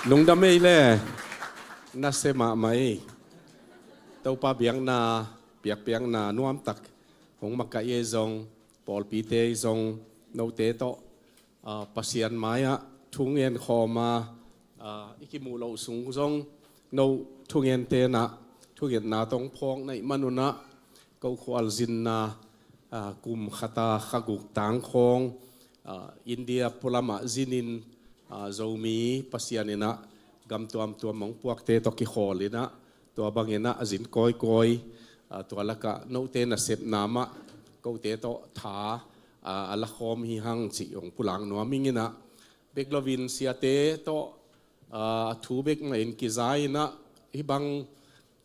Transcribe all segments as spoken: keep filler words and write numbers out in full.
Lungdam ei le. Nasia mahmah ei. Topa biakna, biakpiakna nuamtak hong makaih ei zong, pawlpite ei zong, note tawh, ah, Pasian mai-ah thungen khawm a, ah, i kimuh loh sung zong, no thungente nah, thungetna tawh hong phawk na ih manun ah, ko khualzinna, ah, kum khat a kha guk tang khawng, ah, India pualamah zinin, ah, Zomi Pasian in ah gam tuamtuam hong puakte tawh kikhawl in ah, tua bangin ah a zin kawikawi, ah, tua lakah note nasepna mah kote tawh tha, ah, a la khawm hi hang cih hong pulak nuam ing in ah, bek loin siate tawh, ah, a thu bek mah in kiza in ah, hih bang,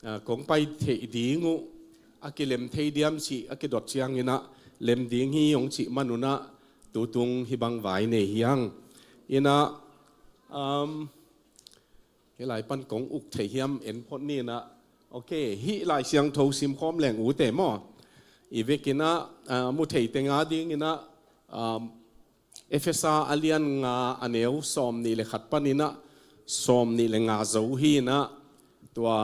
ah, kong pai theih ding uh, a kilem thei diam cih a kidot ciangin ah, lem ding hi hong cih manun ah, tutung hih bang vai nei hi hang. In ah, um, hih lai pan kong uk thei hiam en phot ni in ah, ok, hih Lai Siangtho sim khawm leng ute maw. I vekin ah, ah, mu thei teng a dingin ah, um, Efesa a lian nga a neu sawmnih le khat panin ah sawmnih le nga zo hi in ah, tua,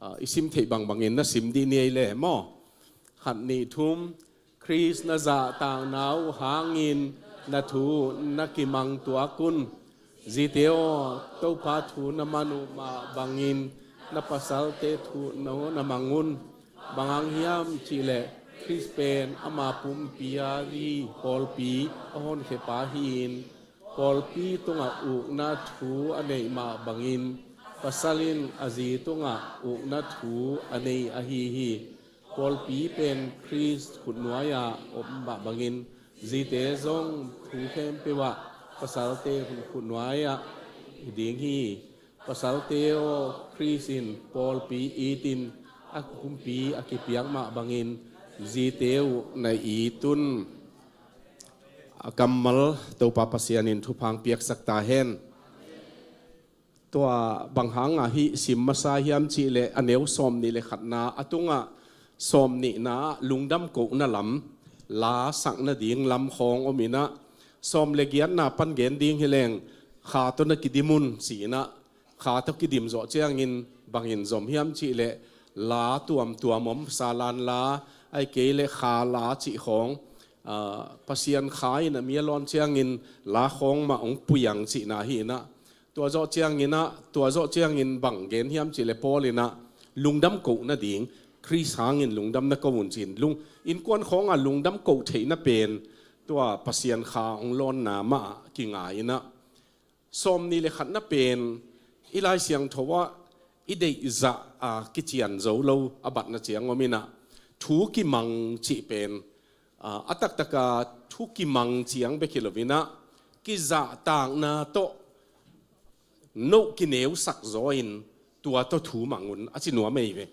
ah, i sim theih bangbangin na sim dih ni ei le maw. Khat nih thum. Khrist na zahtakna uh hangin na thu na kimang tuak un. Zite aw, Topa thu na man uh mah bangin na pasalte thu na, na mang un. Bang hang hiam cihleh Khrist pen ama pumpi a zi pawlpi a honkhiapa hi-in, pawlpi tungah ukna thu a neih mah bangin, pasal in a zi tungah ukna thu a nei ahi hi. Pawlpi pen Khrist khutnuai-ah om mah bangin, zite zong thu khempeuh ah pasalte khutnuai-ah hi ding hi. Pasalte aw, Khrist in pawlpi itin a kumpi a kipiak mah bangin, zite uh na it un. A kammal Topa Pasian in thupha hong piaksak ta hen. Tua bang hanga hih sim masa hiam cihleh a neu sawmnih le khatna a tungah sawmnihna ah lungdam kohna lam, la sak nading lam khawng om in ah, sawm le giatna pan gen ding hi leng, kha tawh na kidim un ci in ah, kha tawh kidim zawh ciangin bangin zom hiam cihleh, la tuamtuam om, salan la, ahih kei leh kha la cih khawng, ah, Pasian kha in a mi a lawn ciangin la khawng mah hong pui ang cihna hi in ah, tua zawh ciangin ah, tua zawh ciangin bang gen hiam cihleh Paul in ah, lungdam koh nading, Khrist hangin lungdam na ko un ci-in, lung, innkuan khawngah lungdam koh theihna pen, tua Pasian kha hong lawnna mah ah kinga in ah, sawmnih le khatna pen i Lai Siangtho ah i deihzah a kician zo lo a batna ciang om in ah, thu kimang cih pen, ah, a taktaka thu kimang ciang bek hi lo in ah, kizahtakna tawh no kineusak zaw in tua tawh thu mang un a ci nuam ei ve.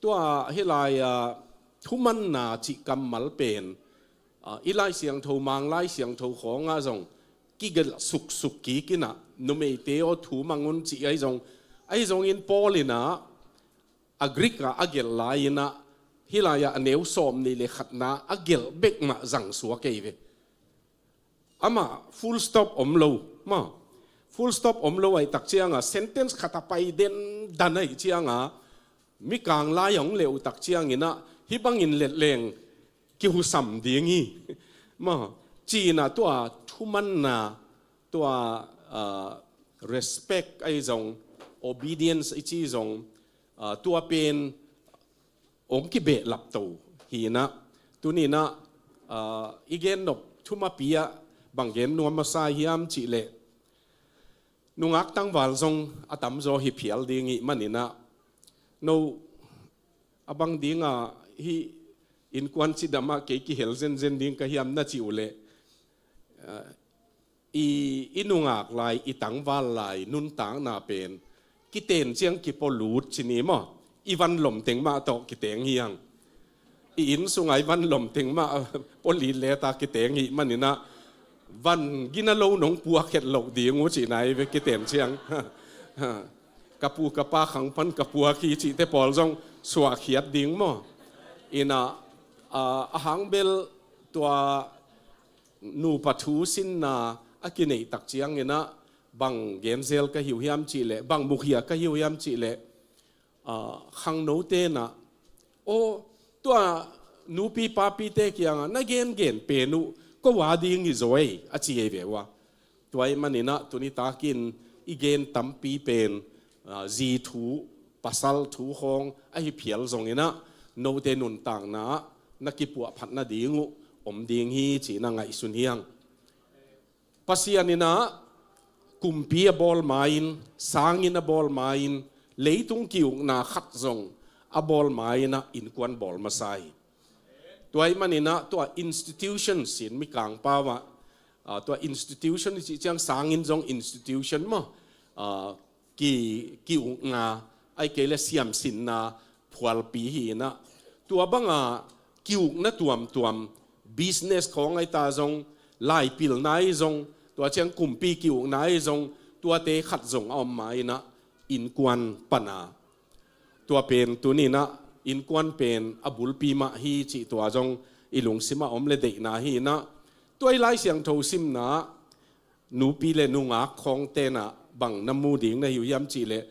Tua hih lai-ah thumanna cih kammal pen, ah, i Lai Siangtho, Mang Lai Siangtho khawngah zong kigelh suksuk kik in ah, numeite aw thu mang un cih ahi zong, ahi zongin Paul in ah a Greek ah a gelh lai in ah, hih lai-ah a neu sawmnih le khatna a gelh bek mah zang suak ei ve. Amah full stop om lo, maw. Full stop om lo ahih tak ciangah, sentence khat a pai dendan ahih ciangah, mikang lai hong leh uh tak ciangin ah, hih bangin let leng kihusam ding hi, maw. Ci-in ah tua thumanna, tua, ah, respect ahi zong, obedience i ci zong, ah, tua pen hong kibehlap to hi in ah, tuni in ah, ah, i gen nop thumapi ah bang gen nuam masa hiam cihleh, nungak tangval zong a tamzaw hi phial ding ih manin ah, no a bang dingah hih innkuan cidam ah kei kihel zenzen ding ka hiam na cih uhleh, ah, i, i nungak lai, i tangval lai nuntakna pen kiten ciang kipua lut ci ni maw. I van lom teng mah tawh kiteng hi hang. I inn sungah i van lom teng mah pua lit leta kiteng hi manin ah, van gina lo nong puak het loh ding uh cihna hi ve kiten ciang. Ka pu ka pa khang pan ka puak hi cihte pawl zong suahkhiat ding maw. In ah, ah, a hang bel tua nupa thu sinna a kineih tak ciangin ah, Bang genzel ka hi uh hiam cih leh, bang mukhia ka hi uh hiam cih leh, ah, khangnote in ah, "Aw, tua nupi papite kiangah na gengen pen uh ko a ding hi zaw ei," a ci ei ve uh a. Tua ahih manin ah tuni takin i gen tampi pen, ah, zi thu, pasal thu khawng ahi phial zongin ah, note nuntakna ah na kipuahphat nading uh om ding hi ci-in ah ngaihsun hi hang. Pasian in ah kumpi a bawl ma-in, sanginn a bawl ma-in, leitung ki-ukna khat zong a bawl ma-in ah innkuan bawl masa hi. Tua ahih manin ah tua institution, sin Mikang pau ah, ah, tua institution i cih ciang sanginn zong institution maw, ah, ki, ki-ukna, ahih kei leh siamsinna phualpi hi-in ah, tua bang a ki-ukna tuamtuam, business khawng ahi ta zong, laipilna ahi zong, tua ciang kumpi ki-ukna ahi zong, tuate khat zong a om ma-in ah innkuan pan a, tua pen tuni-in ah innkuan pen a bulpi mah hi cih tua zong i lungsim ah om leh deihna hi-in ah, tua i Lai Siangtho simna ah nupi leh nungak khawngte in ah bang na mu ding na hi uh hiam cih leh,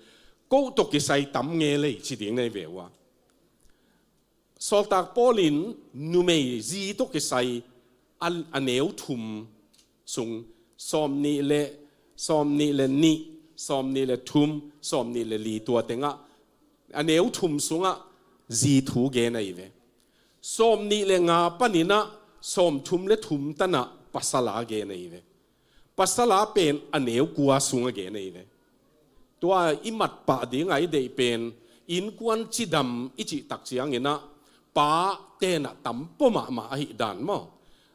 "Ko tawh kisai tam nge lei," ci ding na hi ve uh a. Sawltak Paul in numei zi tawh kisai a, a neu thum sung, sawmnih leh, sawmnih leh nih, sawmnih leh thum, sawmnih leh li, tua teng ah, a neu thum sungah zi thu gen ahi ve. Sawmnih leh nga panin ah sawmthum leh thum tan ah pasal a gen ahi ve. Pasal a pen a neu kua sung a gen ahi ve. Tua i mat pah ding a i deih pen, innkuan cidam i cih tak ciangin ah, pate in ah tam pua mahmah ahih dan maw.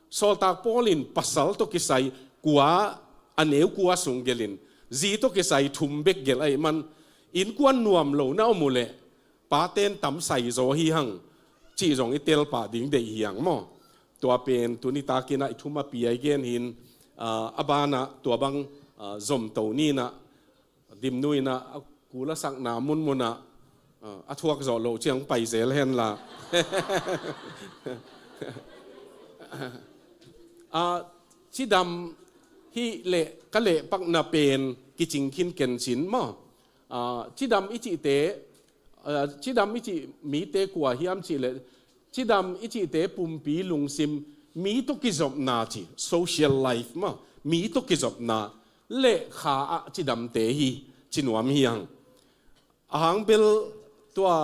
Sawltak Paul in pasal tawh kisai kua, a neu kua sung gelh in, zi tawh kisai thum bek gelh ahih man, innkuan nuam lo na om uh leh, pate in tam sai zaw hi hang cih zong i tel pah ding deih hi hang maw. Tua pen tuni takin ah i thumapi a i gen hi-in, ah, a ban ah tua bang, ah, zomto ni-in ah, Dimnu in ah a kul a sakna munmun ah, ah, a thuak zawh loh ciang pai zel hen la. Ah, cidam hi leh ka lehpakna pen kicing khin ken cin maw. Ah, cidam i cihte, ah, cidam i cih mite kua hiam cih leh, cidam i cihte pumpi lungsim, mi tawh kizopna ci, social life maw, mi tawh kizopna leh kha ah cidamte hi ci nuam hi hang. Ahang bel tua,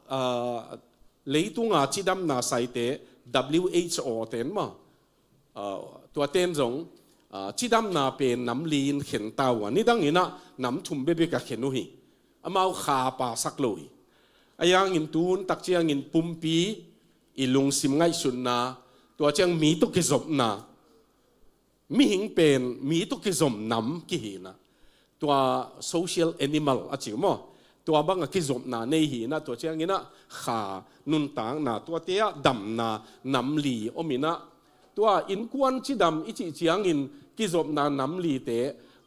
ah, leitung a cidamna saite, W H O ten maw, ah, tuate in zong, ah, cidamna pen nam li-in khen ta uh a, nidangin ah nam thum bekbek a khen uh hi. Amau kha pasak lo hi. Ahi hangin tu hun tak ciangin pumpi i lungsim ngaihsutna, tua ciang mi tawh kizopna, mihing pen mi tawh kizom nam kihi-in ah, tua social animal a ci uh maw, tua bang a kizopna nei hi-in ah, tua ciangin ah kha, nuntakna, tuate ah damna nam li om in ah, tua innkuan cidam i cih ciangin kizopna nam lite,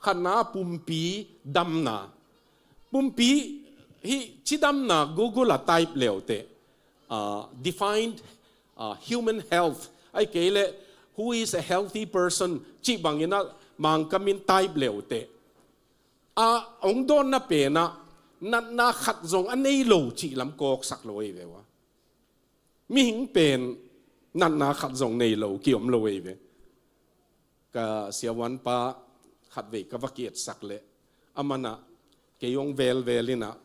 khatna pumpi damna. Pumpi hih cidamna Google ah type le uh teh, ah, defined, ah, human health, ahih kei leh, "Who is a healthy person?" cih bangin ah Mangkam in type le uh teh, a hong dawnna pen ah natna khat zong a nei lo cih lam kawksak lo ahi ve uh a. Mihing pen natna khat zong nei lo, ki-om lo ahi ve. Ka siavuanpa khatvei ka va ki-etsak leh, aman ah kei hong velvel in ah,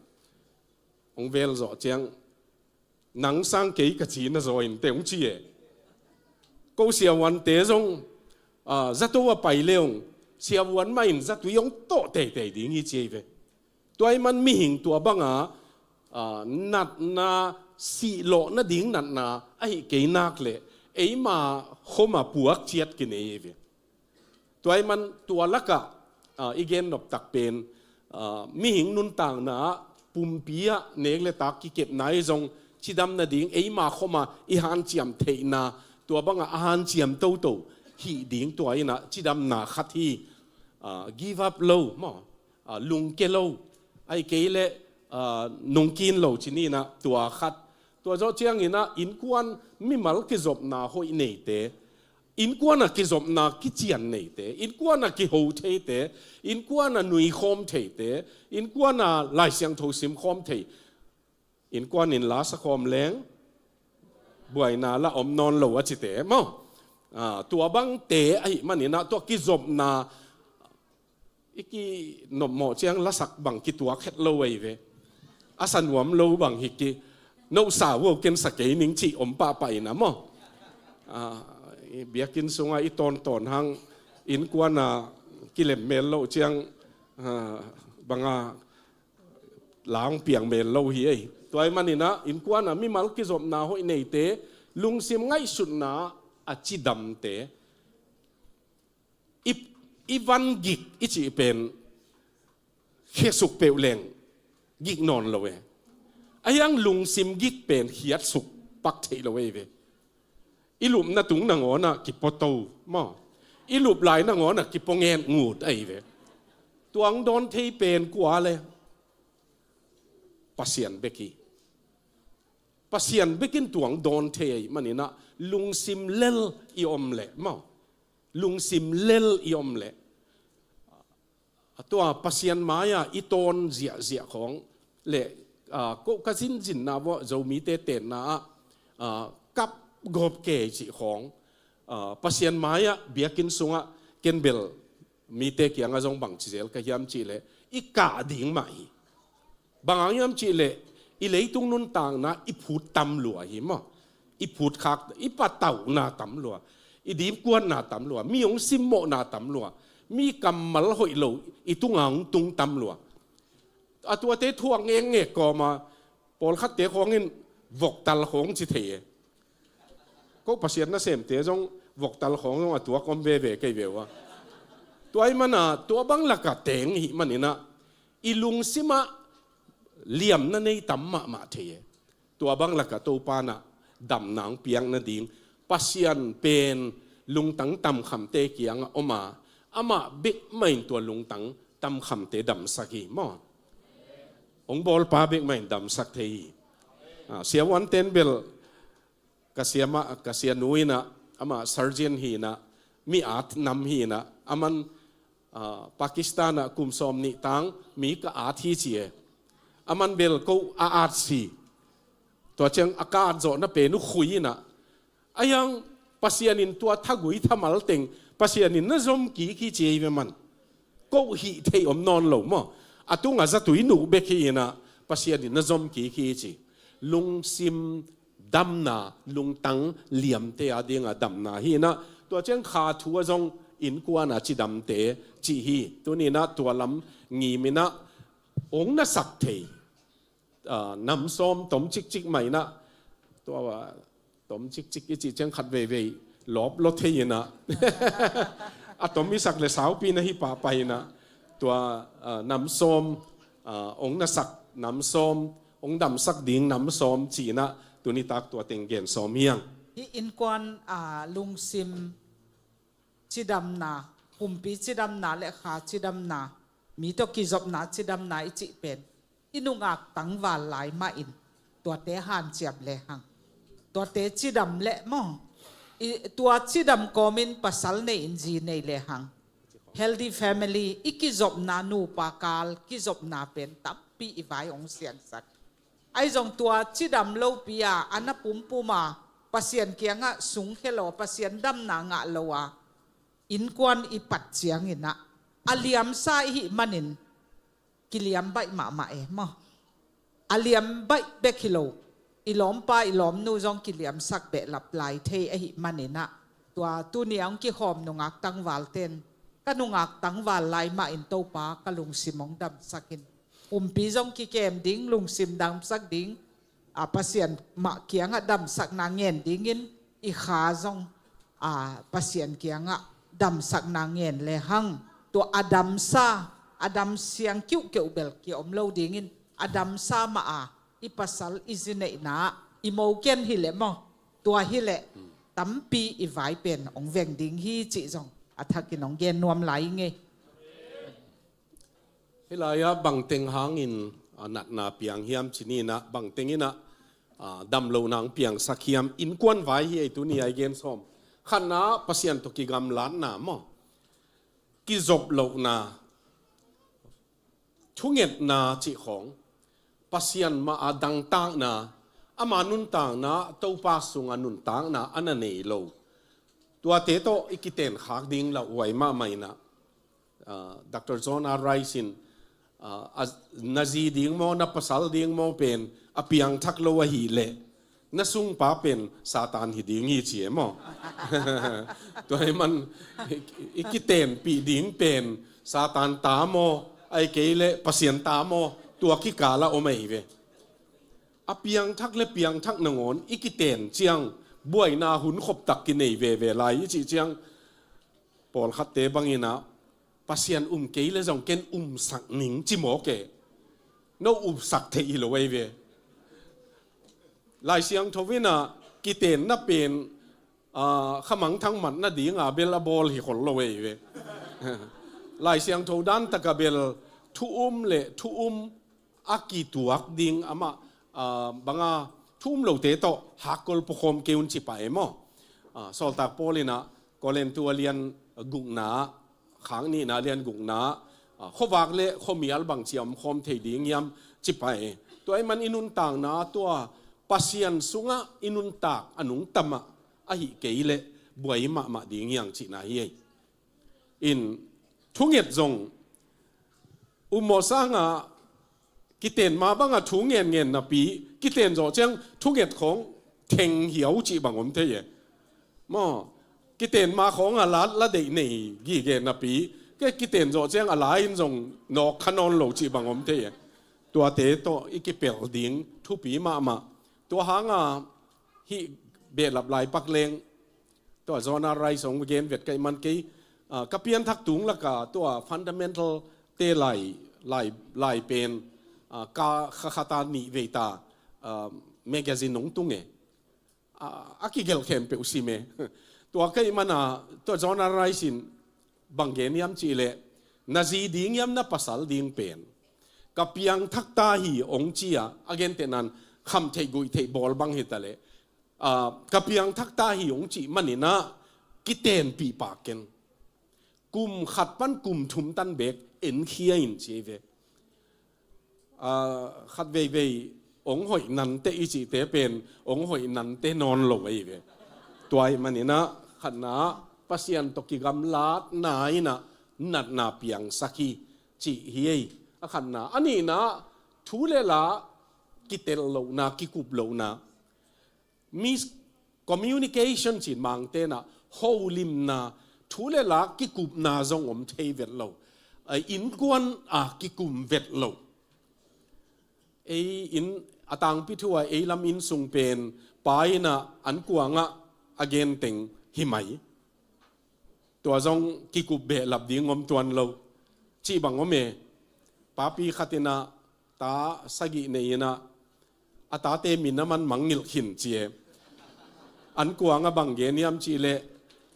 hong vel zawh ciang, "Nang sang kei ka ci na zaw inteh," hong ci e. Ko siavuante zong, ah, zato a pai le hong, siavuan mah in zatui hong tawh teitei ding hi ci ahi ve. Tua ahih man mihing tua bang a, ah, natna, sihlawh nading natna ahih kei nak leh, eima khawm a puak ciat kinei ahi ve. Tua ahih man tua lakah, ah, i gen noptak pen, ah, mihing nuntakna ah, pumpi ah nek le tak kikepna i zong, cidam nading eima khawm a i hanciam theihna, tua bang a a hanciam toto hih ding tua in ah cidamna khat hi. Ah, give up lo maw, ah, lungke lo, ahih kei leh, ah, nungkin lo ci ni in ah, tua khat. Tua zawh ciangin ah innkuan mimal kizopna hoih neite, Innkuan a kizopna kician neite, innkuan a kiho theite, innkuan a nuikhawm theite, innkuan a Lai Siangtho simkhawm thei, innkuan in la sakhawm leng buaina la om nawn lo a cite maw? Ah, tua bangte ahih manin ah tua kizopna i kinopmawh ciang lasak bang kituak het lo ahi ve. A sa nuam lo bang hi ki, no sa vo ken sa kei ning cih om pahpah in ah maw? Ah, i biakinn sungah i tawntawn hang innkuan a kilem mel loh ciang, ah, banga la hong piang mel lo hi ei. Tua ahih manin ah innkuan a mimal kizopna hoih neite, lungsim ngaihsutna a cidamte, i, i van gik i cih pen khiasuk peuh leng gik nawn lo e. A hiang lungsim gik pen khiatsuk pak theih lo e ve. I lupna tung nangawn ah kipaw to maw? I lup lai nangawn ah kipaw nget ngut ahi ve. Tua hong dawn thei pen kua le? Pasian bek hi. Pasian bek in tua hong dawn thei ahih manin ah lungsim lel i om leh maw? Lungsim lel i om leh, a tua Pasian mai-ah i tawn ziahziah khawng le, ah, ko ka zinzinna vua Zomite tenna ah, ah, kap gawp kei cih khawng, ah, Pasian mai-ah biakinn sungah ken bel mite kiangah zong bangci zel ka hiam cih leh i kah ding mah hi. Bang hang hiam cih leh i leitung nuntakna i phut tam lua hi maw? I phut khak, i patauhna tam lua, i dipkuatna tam lua, mi hong simmawhna tam lua, mi kammal hoih lo i tungah hong tung tam lua. A tuate thuak ngekngek kawma pawlkhatte khawng in voktal khawng ci thei e. Ko Pasian nasemte zong voktal khawng zong a tuak om veve kei ve uh a. Tua ahih mana tua bang lakah teng ihih manin ah i lungsimah liamna nei tam mahmah thei e. Tua bang lakah Topa in ah damna hong piak nading Pasian pen lungtang tamkhamte kiangah om a, amah bek mah in tua lungtang tamkhamte damsak hi maw? Hong bawlpa bek mah in damsak thei hi. Ah, siavuanten bel ka sia mah, ka sianu in ah, amah surgeon hi in ah, mi at nam hi in ah, aman, ah, Pakistan ah kum sawm nih tang mi ka at hi ci e. Aman bel ko a at si. Tua ciang a ka at zawhna pen uh khui in ah, a hiang Pasian in tua thagui thamal teng Pasian in na zom kik hi ci e ve man. Ko hih theih om nawn lo maw? A tungah zatui nuh bek hi in ah Pasian in na zom kik hi ci. Lungsim damna, lungtang liamte a dingah damna hi in ah, tua ciang kha thu ah zong innkuan a cidamte cih hi. Tuni in ah tua lam ngim in ah hong na sak thei, ah, nam sawm tom cikcik mah in ah, tua, ah, tom cikcik i cih ciang khat veivei lawp lo thei in ah, a tom i sak le saupi na hi pahpah in ah, tua, ah, nam sawm, ah, hong na sak nam sawm, hong damsak ding nam sawm ci in ah, tuni tak tua teng gen sawm hi hang. Hih innkuan, ah, lungsim cidamna, pumpi cidamna le kha cidamna, mi tawh kizopna cidamna i cih pen i nungak tangval lai mah in tuate hanciam lehang, tuate cidam leh maw, i, tua cidam kawmin pasal nei in zi nei lehang, healthy family, i kizopna nupa kal kizopna pen tampi i vai hong siansak. Ahi zong tua cidam lopi a, a na pumpum a, Pasian kiangah sungkhia lo, Pasian damna ngah lo a, innkuan i pat ciangin ah, a liamsa i hih manin kiliam baih mahmah e maw? A liam baih bek hi lo, i lawmpa i lawmnu zong kiliamsak behlap lai thei ahih manin ah, tua tuni a hong kikhawm nungak tangvalten, ka nungak tangval lai mah in Topa ka lungsim hong damsak in, pumpi zong kikem ding, lungsim damsak ding, a, Pasian mah kiangah damsakna ngen dingin i kha zong, a, Pasian kiangah damsakna ngen lehang, tua a damsa, a dam siang kiuhkeuh bel ki-om lo dingin, a damsa mah a i pasal i zineihna ah i moken hi leh maw, tua hi leh tampi i vai pen hong veng ding hi cih zong a thakin hong gen nuam lai i ngei. Hih lai-ah bangteng hangin, a, natna piang hiam ci ni in ah, bangteng in ah, a, damlohna hong piangsak hiam, innkuan vai hi ei tuni a i gen sawm. Khatna, Pasian tawh kigamlatna maw, kizop lohna, thungetna cih khawng, Pasian mah a dangtakna, ama nuntakna, Topa sunga nuntakna a na nei lo, tuate tawh i kitenkhak ding lauhuai mahmah inah, ah, Doctor John R. Rice in, ah, a, na zi ding maw, na pasal ding maw pen a piangthak lo ahih leh, na sungpa pen Satan hi ding hi ci e maw. Tua ahih man i, i kitenpih ding pen Satan ta maw, ahih kei leh Pasian ta maw, tua kikal ah om ahi ve. A piangthak le piangthak nangawn i kiten ciang buaina hun khoptak kinei veve lai i cih ciang, pawlkhatte bang inah, Pasian um kei le zong ken umsak ning ci mawk e. No umsak theih hi lo ahi ve. Lai Siangtho inah kitenna pen, ah, khamangthang mat nadinga bel a bawl hi khol lo ahi ve. Lai Siangtho dan takah bel thu um le thu um a kituak ding amah, ah, banga thu um lote tawh hakkol puakhawm kei un ci pah e maw. Ah, Sawltak Paul inah Korintu a lian gukna, khang nihna lian gukna, ah, khuavak le khuamial bangci a omkhawm thei ding hiam ci pah e. Tua ahih man i nuntakna tua Pasian sungah i nuntak a nungta mah ahih kei leh buai mahmah ding hi hang cihna hi ei. In thunget zong, U Mawsanga kiten ma banga thu ngenngen napi, kiten zawh ciang thunget khawng theng hiau cih bang om thei e. Maw, kiten ma khawng a la, la deih nei gige napi, ke kiten zawh ciang a la in zong nawk kha nawn lo cih bang om thei e. Tuate tawh i kipelh ding thupi mahmah. Tua hanga hih behlap lai pak leng, tua John R. Rice hong gen vet ka hih man kei, ah, ka pianthak tung laka tua fundamental te lai, lai, lai pen, ah, ka kha khata nih vei ta, ah, magazine hong tung e. Ah, a kigelh khempeuh sim e. Tua ka hih mana tua John R. Rice in bang gen hiam cih leh, na zi ding hiam na pasal ding pen ka piangthak ta hi hong ci a, a gentehnan khamtheih guihtheih bawl bang hi ta leh, ah, ka piangthak ta hi hong cih maninah kitenpih pah ken. Kum khat pan kum thum tan beek enkhia in ci ei ve. Ah, khat veivei hong hoih nante i cihte pen hong hoih nante nawn lo ahi ve. Tua ahih maninah khatna, Pasian tawh kigamlatna inah natna piangsak hi cih hi ei. A khatna. A nihna, thu le la kitel lohna, kikup lohna. Miscommunication cin Mangte inah holimna, thu le la kikupna zong om thei vet lo. Ai, innkuan a kikum vet lo. Ei inn a tangpi thu a ei lam inn sung pen pa inah an kuangah a genteng hi mai. Tua zong kikup behlap ding om tuan lo cih bang om e. Papi khat inah ta sagih nei inah a tate min a man mangngilh khin ci e. An kuangah bang gen hiam cih leh,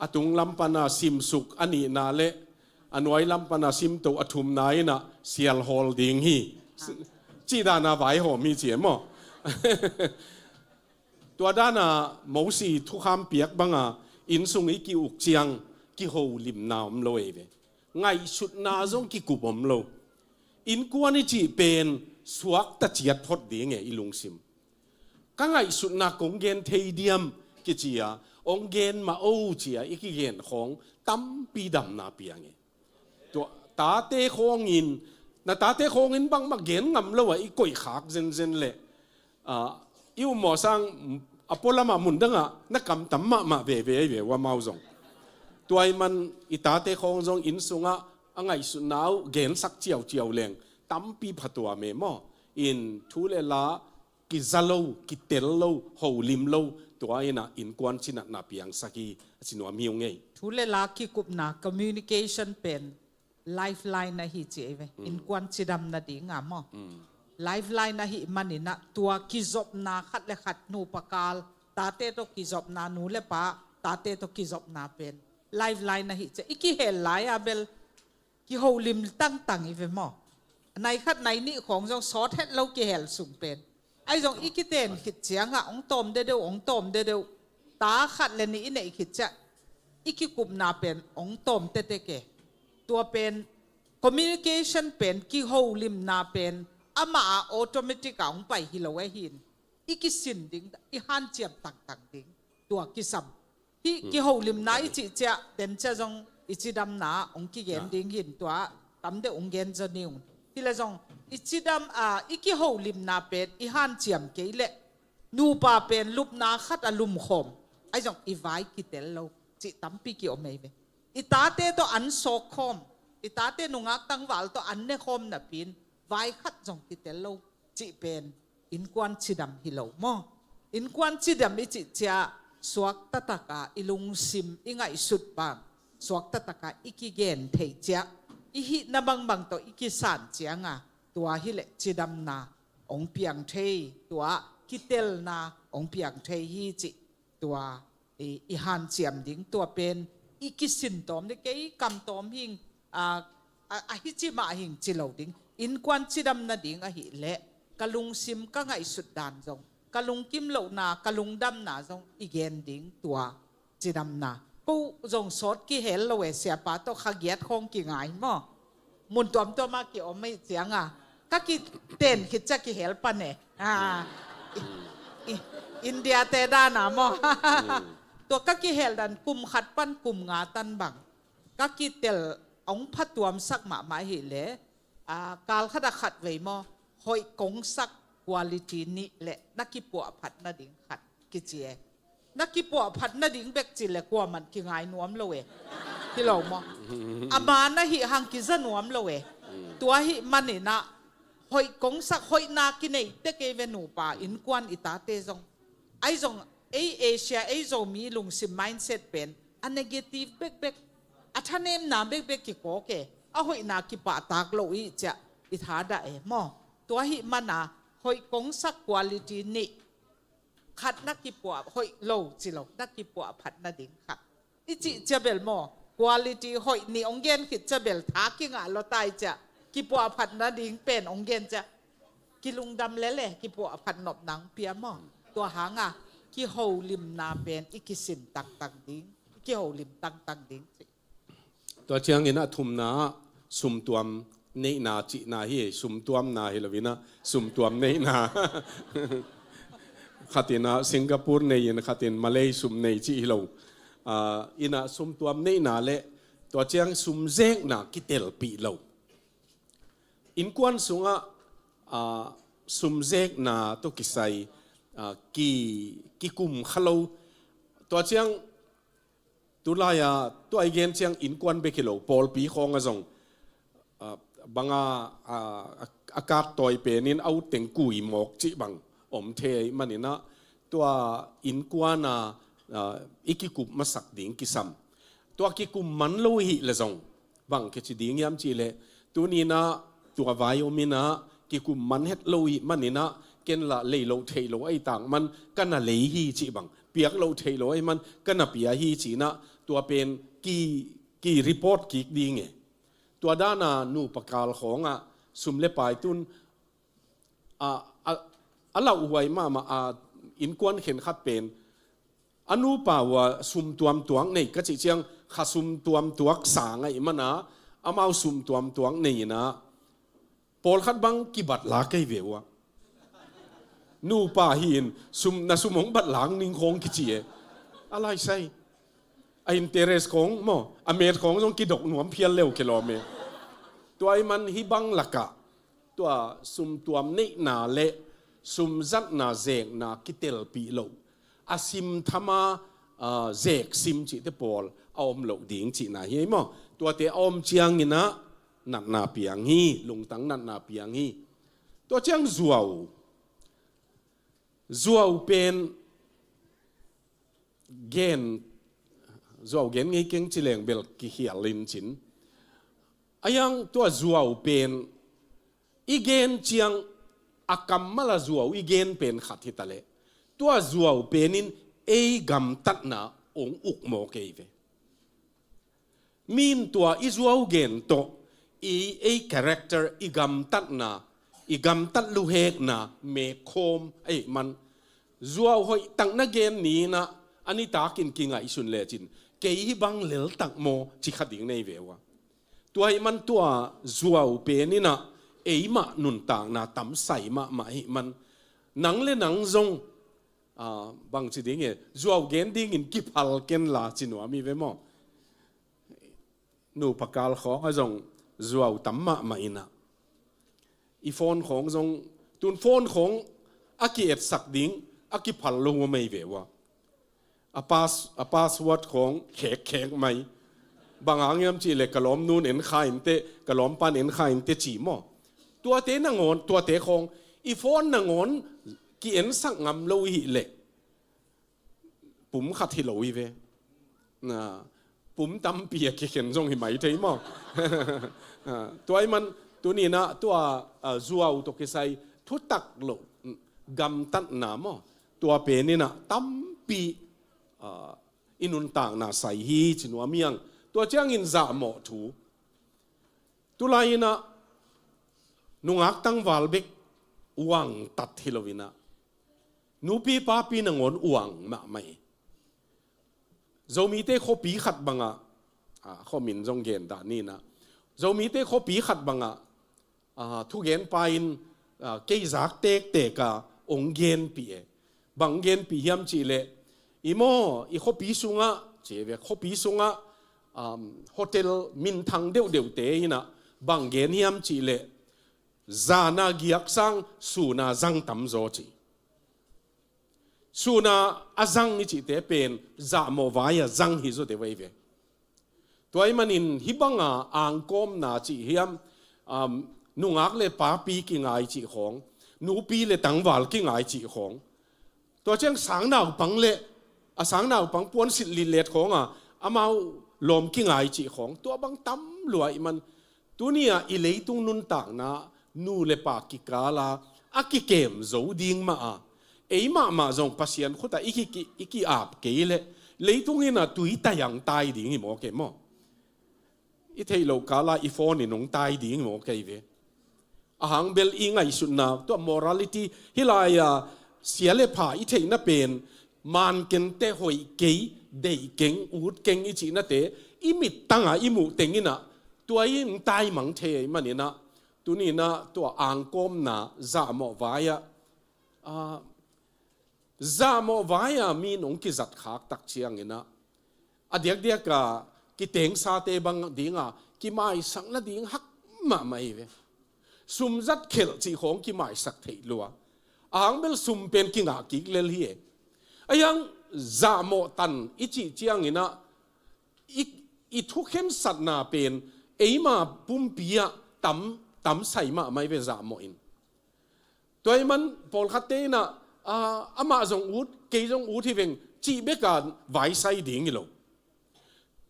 a tung lam pana simsuk a nihna le a nuai lam pana simtoh a thumna inah sial hawl ding hi. Cih dana vaihawm hi ci e maw. Tua dana Mosi thukham piak banga inn sung i ki-uk ciang kiholimna om lo ei ve. Ngaihsutna zong kikup om lo. Innkuan i cih pen suakta ciat phot ding e i lungsim. Ka ngaihsutna kong gen thei diam kici a, hong gen mah o ci a i kigen khawng tampi damna piang e. Tua tate khawngin, na tate khawngin bangmah gen ngam lo a i koihkhak zenzen leh, ah, i um mawh sang a pualamah mundangah na kamtam mahmah veve ahi ve uh amau zong. Tua ahih man i tate khawng zong inn sungah a ngaihsutna uh gensak ciauciau leng tampi phatuam e maw. In thu le la kiza lo, kitel lo, holim lo, tua inah innkuan cinatna piangsak hi a ci nuam hi ung ei. Thu le la kikupna, communication pen lifeline ahi ci ei ve. Mm. Innkuan cidam nadinga maw. Mm. Lifeline ahih maninah tua kizopna khat le khat nupa kal, tate tawh kizopna, nu le pa tate tawh kizopna pen lifeline ahi ci ei. I kihel lai-a bel kiholim tangtang i ve maw. Nai khat nai nih khawng zong sawt het lo kihel sung pen. Ahi zong i kiten khit ciangah hong tawm dedeuh, hong tawm dedeuh. Ta khat le nih i neih khit ciah i kikupna pen hong tawm tetek e. Tua pen communication pen kiholimna pen amah a automatic a hong pai hi lo e hin. I kisin ding, i hanciam tangtang ding. Tua kisam. Hih kiholimna i cih ciah, den ciah zong i cidamna hong kigen ding hin tua tam deuh hong gen zaw ni ung. Hi leh zong i cidam, a, i kiholimna pen i hanciam kei leh nupa pen lupna khat a lumkhawm. Ahi zong i vai kitel lo cih tampi kiom ei ve. I tate tawh an sawkkhawm, i tate nungak tangval tawh an nekhawm napi-in vai khat zong kitel lo cih pen innkuan cidam hi lo maw? Innkuan cidam i cih ciah suakta taka i lungsim i ngaihsut bang, suakta taka i kigen theih ciah, i hihna bangbang tawh i kisan cianga tua hi leh cidamna hong piang thei, tua kitelna hong piang thei hi cih tua i, i hanciam ding. Tua pen i kisin tawm ding, kei kam tawm hing, a, a, a hici mah hing ci lo ding. Innkuan cidam nading ahih leh ka lungsim ka ngaihsut dan zong, ka lungkim lohna, ka lungdamna zong i gen ding tua cidamna. Ko zong sawt kihel lo e, siapa tawh kha giat khawng kingai maw? Mun tuamtuam ah kiom ahih cianga ka kiten khit ciah kihel pan e. A, i, i, India te dan a maw? Tua ka kihel dan kum khat pan kum nga tan bang ka kitel hong phatuamsak mahmah ahih leh, a, kal khat a khat vei maw, hoih kongsak quality nih leh na kipuahphat nading khat kici e. Na kipuahphat nading bek ci leh kuaman kingai nuam lo e. Hi lo maw? Ama na hih hang kiza nuam lo e. Tua ahih manin ah hoih kongsak, hoihna kinei tek ei ve nupa, innkuan i tate zong. Ahi zong ei Asia, ei Zomi lungsim mindset pen a negative bekbek, a thanemna bekbek kikawk e. A hoihna kipahtak lo i ciah i thadah e maw? Tua ahih mana hoih kongsak quality nih, khat na kipuah, hoih lo ci lo, na kipuahphat nading khat i cih ciah bel maw, quality hoih nih hong gen khit ciah bel tha kingah lua ta i ciah, kipuahphat nading pen hong gen ciah kilungdam lel e, kipuahphat nopna hong pia maw? Tua hanga kiholimna pen i kisin tangtang ding, i kiholim tangtang ding cih. Tua ciangin a thumna ah sumtuam neihna cihna hi, sumtuamna hi lo in ah sumtuam neihna. Khat in ah Singapore nei in khat in Malay sum nei cih hi lo. Ah, in ah sumtuam neihna leh tua ciang sumzekna kitelpih lo. Innkuan sungah, ah, sumzekna tawh kisai, ah, ki, kikum kha lo. Tua ciang tulai-a tua i gen ciang innkuan bek hi lo, pawlpi khawng ah zong, ah, banga, ah, a, a kak tawi penin a ut teng kui mawk cih bang om thei ahih manin ah tua innkuan ah, ah, i kikup masak ding kisam. Tua kikum man lo i hih leh zong bang kici ding hiam cih leh, tuni in ah tua vai om in ah kikum man het lo i hih manin ah ken lah lei loh theih loh ahih tang man ka na lei hi cih bang, piak loh theih loh ahih man ka na pia hi ci-in ah tua pen ki, ki report kik ding e. Tua dan a nupa kal khawng ah sum le pai tun a, a, a lauhuai mahmah a innkuan khenkhat pen a nupa uh a sumtuam tuak nei ka cih ciang kha sumtuam tuak sang ahih mana amau sumtuam tuak nei in ah pawlkhat bang kibat la kei ve uh a. Nupa hi in sum, na sum hong bat lang ning khawng kici e. A laisai. A interest khawng maw, a met khawng zong kidok nuam phial leu kilawm e. Tua ahih man hih bang lakah tua sumtuam neihna le sumzatna zekna kitelpih loh, a simtham a, ah, zek sim cihte pawl a om loh ding cihna hi ei maw? Tuate a om ciangin ah natna piang hi, lungtang natna piang hi. Tua ciang zuau. Zuau pen gen, zuau gen ngei keng ci leng bel kikhial in cin. A hiang tua zuau pen i gen ciang a kammal a zuau i gen pen khat hi ta leh tua zuau pen in ei gamtatna hong uk mawk ei ve. Mi in tua i zuau gen tawh i, ei character, i gamtatna, i gamtat luhekna mekhawm ahih man, zuau hoih tak na gen ni in ah a nitak in kingaihsun lecin kei hih bang leltak maw ci kha ding nei ve uh a. Tua ahih man tua zuau pen in ah eimah nuntakna tamsai mahmah ahih man, nang le nang zong, ah, bangci ding e, zuau gen dingin kiphal ken la ci nuam hi ve maw? Nupa kal khawng ah zong zuau tam mahmah in ah, i phone khawng zong, tun phone khawng a ki-etsak ding a kiphal lo uh a, mei ve uh a. A pass, a password khawng khekkhek mai. Bang hang hiam cih leh ka lawmnu'n en kha inteh, ka lawmpa'n en kha inteh ci maw? Tuate nangawn, tuate khawng i phone nangawn ki-ensak ngam lo i hih leh pum khat hi lo hi ve. Na, pum tampi a kikhen zong hi mai thei maw? Ah, tua ahih man tuni-in ah tua, ah, zuau tawh kisai thutak loh gamtatna maw, tua pen in ah tampi, ah, i nuntakna sai hi ci nuam hi hang. Tua ciangin zahmawh thu. Tulai in ah nungak tangval bek uangtat hi lo in ah, nupi papi nangawn uang mahmah hi. Zomite khuapi khat bang ah, ah, khua min zong gen dah ni in ah, Zomite khuapi khat bang ah, ah, thugenpa in, ah, kei zak tektek a hong genpih e. Bang genpih hiam cih leh, i maw, i khuapi sungah, ci ve, khuapi sungah, um, hotel minthang deuhdeuhte in ah bang gen hiam cih leh, zan a giak sang sun a zang tam zaw ci. Sun a a zang i cihte pen zahmawh vai a zang hi zaw deuh ahi ve. Tua ahih manin hih bang a angkawmna cih hiam, um, nungak le papi kingai cih khawng, nupi le tangval kingai cih khawng, tua ciang sangnaupang le a sangnaupang puansilh litlet khawng a amau lawm kingai cih khawng, tua bang tam lua ahih man, tuni-a i leitung nuntakna nu le pa kikal a a kikem zo ding mah a, ei mahmah zong Pasian khut ah i ki, ki, i ki-ap kei leh leitung in ah tui tayang tai ding hi maw kei maw? I theih loh kal a i phone in hong tai ding hi maw kei ve. A hang bel i ngaihsutna, tua morality, hih lai a sia le pha i theihna pen, man kei inteh, hoih kei, deih keng, ut keng i cihnate i mittang a i muh teng in ah tua in tai mang thei ahih manin ah, tuni-in ah tua angkawmna zahmawh vai ah, ah, zahmawh vai a mi in hong kizat khak tak ciangin ah, a diakdiak a kitengsate bang ding a kimaisak nading hak mahmah hi ve. Sum zat khelh cih khawng kimaisak theih lua. A hang bel sum pen kingah kik lel hi e. Ahi hang zahmawh tan i cih ciangin ah, i, i thukhensatna pen eima pumpi ah tam, tamsai mahmah hi ve zahmawh in. Tua ahih man pawlkhatte in ah, ah, amah zong ut, kei zong ut hi veng cih bek a vaisai ding hi lo.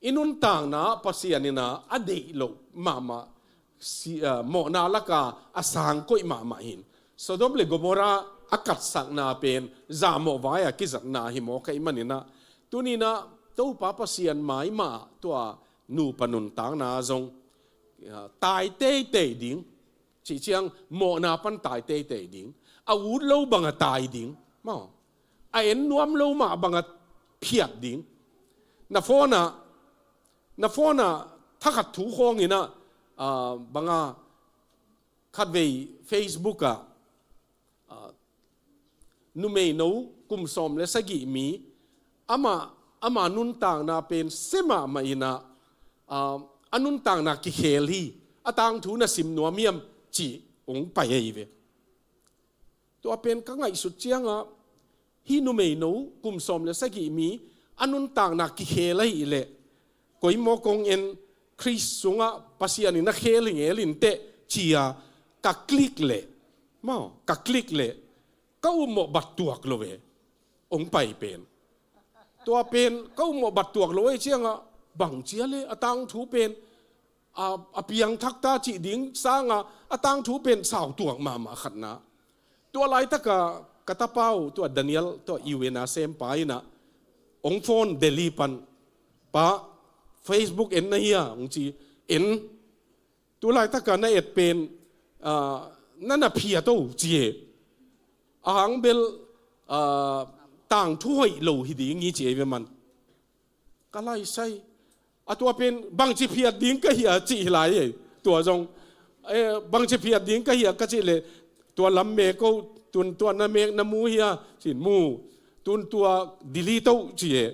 I nuntakna ah Pasian in ah a deih loh mahmah si, ah, mawhna lak a a sang koih mahmah hi. Sodom le Gomorrah a katsakna pen zahmawh vai a kizatna hi mawk ahih manin ah, tuni-in ah Topa Pasian mai mah tua nupa nuntakna zong, ah, tai teitei ding. Cih ciang mawhna pan tai teitei ding. A ut lo bang a tai ding. Maw. A en nuam lo mah bang a phiat ding. Na phone ah, na phone ah thakhat thu khawng in ah, ah, bang a, khatvei Facebook ah, ah, numeino kum sawm le sagih mi, amah, ama nuntakna pen sia mahmah in ah, ah, a nuntakna kikhel hi, a tangthu na sim nuam hiam cih hong pai ahi ve. Tua pen ka ngaihsut ciang ah, hih numeino kum sawm le sagih mi a nuntakna kikhel ahih leh, koi maw kong en, Khrist sungah Pasian in a khel hi ngel inteh ci-a ka click leh, maw, ka click leh, ka upmawh bat tuak lo ve, hong pai pen. Tua pen ka upmawh bat tuak lo ahih ciang ah, bang ci a leh a tangthu pen, a, a piangthak ta cih ding sang a, a tangthu pen sau tuak mahmah khatna. Tua laitak a ka tapa uh, tua Daniel, tua U N a sempa in ah, hong phone Delhi pan, "Pa, Facebook en na hia?" hong ci, "En." "Tu laitak a na et pen, ah, na na phiat o," ci e. A hang bel, ah, tangthu hoih lo hi ding hi ci e ve man. Ka laisai. A tua pen bangci phiat ding ka hia cih hi lai e. Tua zong, eh, bangci phiat ding ka hia ka cih leh, tua lam mek o, tun tua na mek na mu hia, cin mu. Tun tua delete o ci e.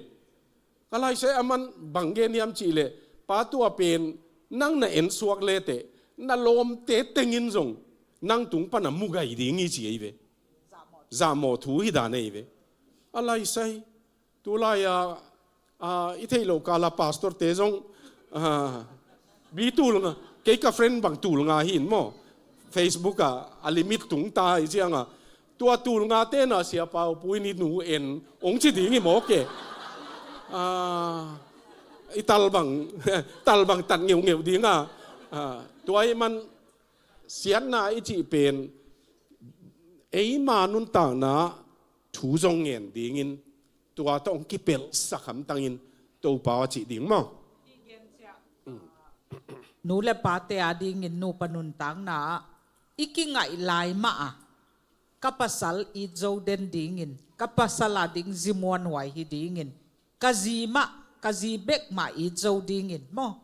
Ka laisai a man bang gen hiam cih leh, pa tua pen nang na en suak leteh, na lawmte tengin zong nang tung pana mu gai ding hi ci ei ve. Zahmawh thu hi dan ei ve. A laisai. Tulai a, a, i theih loh kala pastorte zong, a, bi tul nga, kei ka friend bang tul nga hi in maw. Facebook a, a limit tung ta hi cianga. Tua tul nga tena Sia Pau Pu in i nu en, ong ci ding hi mawk e. A, i tal bang, tal bang tat ngeungeu dinga. A, tua i man siatna i cih pen, eima nuntakna thu zong ngen dingin, tua tawh hong kipelhsak hamtangin Topa aw cih ding maw? Nu le pate a dingin nupa nuntakna ah i kingaih lai mah a, ka pasal it zo den dingin, ka pasal a ding zi muanhuai hi dingin, ka zi mah, ka zi bek mah it zo dingin maw?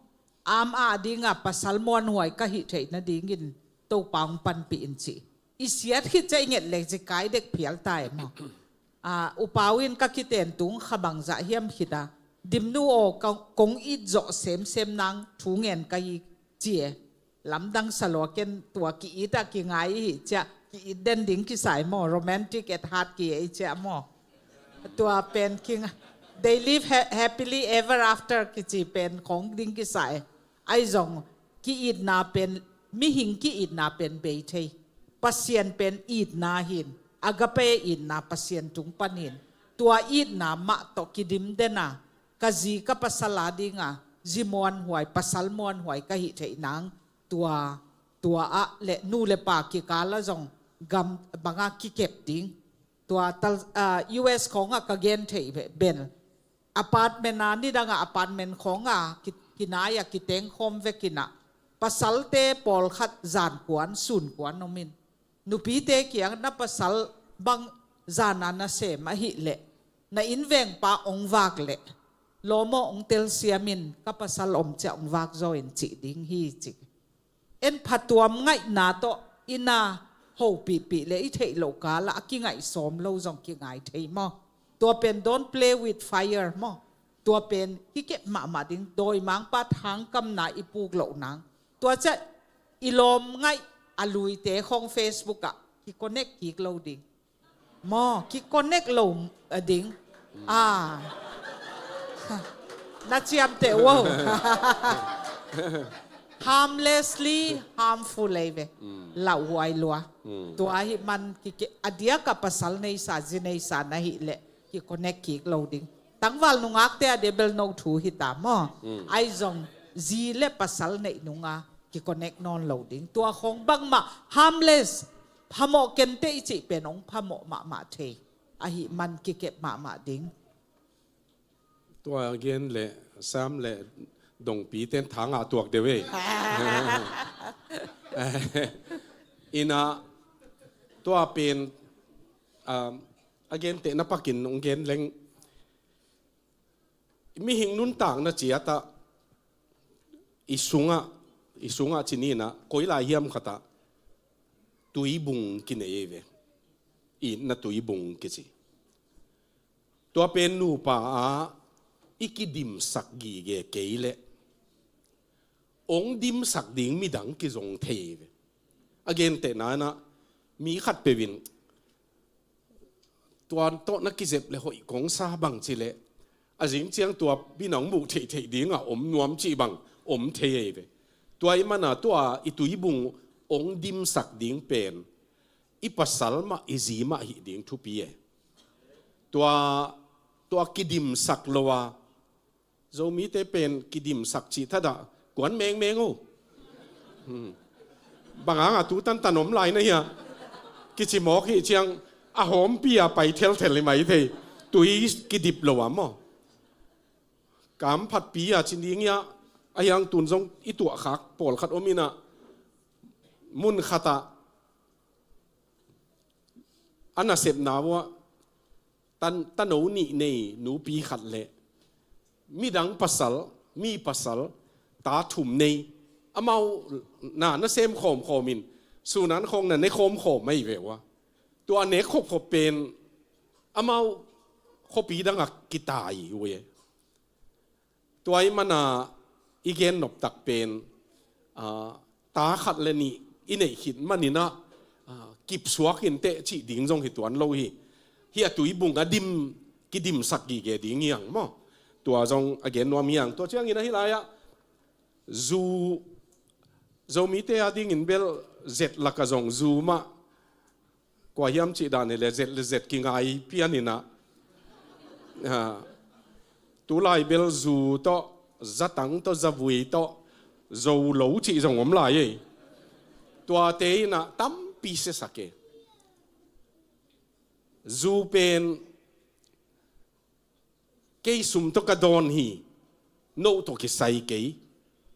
Ama dinga pasal muanhuai ka hih theih nadingin Topa hong panpih in ci. I siat khit ciah i nget leh zi kai dek phial ta e maw? A, upau in ka kiten tung kha bangzah hiam khit a, Dimnu aw, ka, kong it zawh semsem nang thu ngen ka hi ci e. Lamdang sa lua, ken tua ki-it a kingai i hih ciah ki-it den ding kisai maw, romantic at heart ki ei ciah maw. Tua pen kinga, they live ha-, happily ever after kici pen khong ding kisai. Ahi zong ki-itna pen, mihing ki-itna pen bei thei. Pasian pen itna hin, agape itna Pasian tung panin. Tua itna mah tawh kidim dena, ka zi ka pasal a dinga zi muanhuai, pasal muanhuai ka hih theih nang, tua, tua ah le nu le pa kikala zong gam banga kikep ding. Tua tal, ah, U S khawngah ka gen theih bel, apartment a, nidanga apartment khawngah ki, kinai a kiteng khawm vekinah pasalte pawlkhat zan kuan, sun kuan om in, nupite kiang na pasal bang zana na sem ahih leh, na innvengpa ong vak leh, lawm aw, ong telsiam in, ka pasal om ciah ong vak zaw in cih ding hi ci. En phatuam ngaihna tawh i na hopihpih le i theih loh kala a kingaih sawm lo zong kingai thei maw? Tua pen don't play with fire maw? Tua pen kikep mahmah ding, dawimangpa thangkamna i puk loh nang. Tua ciah i lawm ngaih a luite khawng Facebook ah ki-connect kik lo ding. Maw, ki-connect lo, a, ding. Ah. Na ciamteh uh aw. Harmlessly harmful ei ve. Lauhuai lua. Tua ahih man kike-, a diaka pasal neisa, zi neisa na hih leh ki-connect kik lo ding. Tangval nungakte a dia bel no thu hita maw. Ahi zong zi le pasal neih nunga ki-connect nawn lo ding. Tua khawng bangmah harmless, phamawh kenteh i cih pen hong phamawh mahmah thei. Ahih man kikep mahmah ding. Tua gen le Sam le Dongpi ten thangah tuak deuh ei. Ina tua pen, um, a genteh na pakin hong gen leng, mihing nuntakna ciatah i sungah, i sungah cininah koi lai hiam khatah tuibung kinei ei ve. Itna tuibung kici. Tua pen nupa ah i kidimsak gige kei leh ong dimsak ding midang kizong thei ei ve. A gentehna inah mi khat peuh in tua tawh na kizep le hoih kong sa bang cileh a zing ciang tua pi nang muh theihtheih dingah om nuam cih bang om thei ei ve. Tua i mana tua i tuibung ong dimsak ding pen i pasal mah i zi mah hih ding thupi e. Tua, tua kidimsak lo a Zomite pen kidimsak cih thadah kuan mengmeng o. Hmm. Banganga tu tantan om lai na hia. Kici mawk hih ciang a hawmpi a pai thelthel hi mai thei. Tui kidip lo a maw. Kam phatpi a ci ding hia, a hiang tun zong i tuahkhak pawlkhat om inah mun khatah a nasepna uah tan, tano nih nei nupi khat le midang pasal, mi pasal, ta thum nei, amau na, na sem khawmkhawm in, sunan khawng na ne khawmkhawm ahi ve ua. Tua nek khopkhop pen, amau khuapi dangah kitai uh e. Tua ahih mana i gen noptak pen, ah, ta khat le nih i neih khit maninah, ah, kipsuak inteh cih ding zong hi tuan lo hi. Hi a tuibung a dim, kidimsak gige ding hiang maw? Tua zong a gen nuam hiang. Tua ciangin ahi lai-ah, zu, Zomite a dingin bel zet laka zong zu mah, kua hiam cih dan hi le zet le zet kingai pianinah, ah, tulai bel zu tawh, zatang tawh, zavui tawh, zo lo cih zong om lai ei. Tuate inah tampi siasak e. Zu pen, kei sum tawh ka dawn hi, no tawh kisai kei,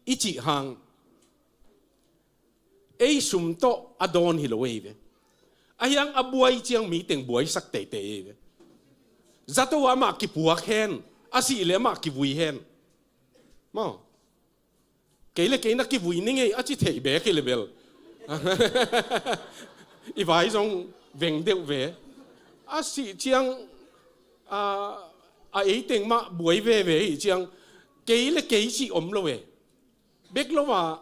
i cih hang, ei sum tawh a dawn hi lo ei ve. Ahiang a buai ciang miteng buaisak teitei ei ve. Zato amah kipuak hen, a sih le amah kivui hen. Maw? Kei le kei na kivui ning ei, a ci theih bek hi le bel. I vai zong veng deuh ve. A sih ciang, a, a eiteng mah buai veve hi ciang, kei le kei cih om lo e. Bek lo a,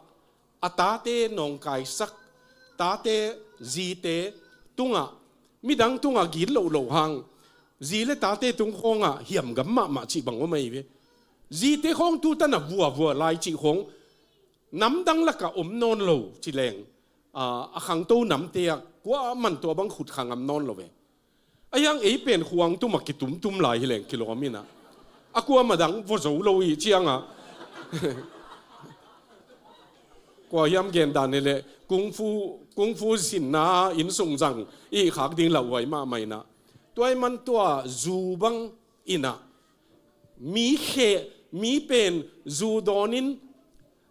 a tate nawngkaisak, tate, zite tungah, midang tungah git lohloh hang, zi le tate tung khawngah hiamgam mahmah cih bang om ahi ve. Zite khawng tutan a vuavua lai cih khawng, namdang lakah om nawn lo ci leng, a, a khangto namte ah kuaman tua bang khut kha ngam nawn lo ve. Ahiang ei pen khuang tumah kitumtum lai hi leng kilawm inah, a kuamah dang vua zo lo ih ciangah, kua hiam gen dan hi leh kung fu, kung fu sinna innsung zang i khak ding lauhuai mahmah inah. Tua ahih man tua zu bang inah, mi khe, mi pen zu dawnin,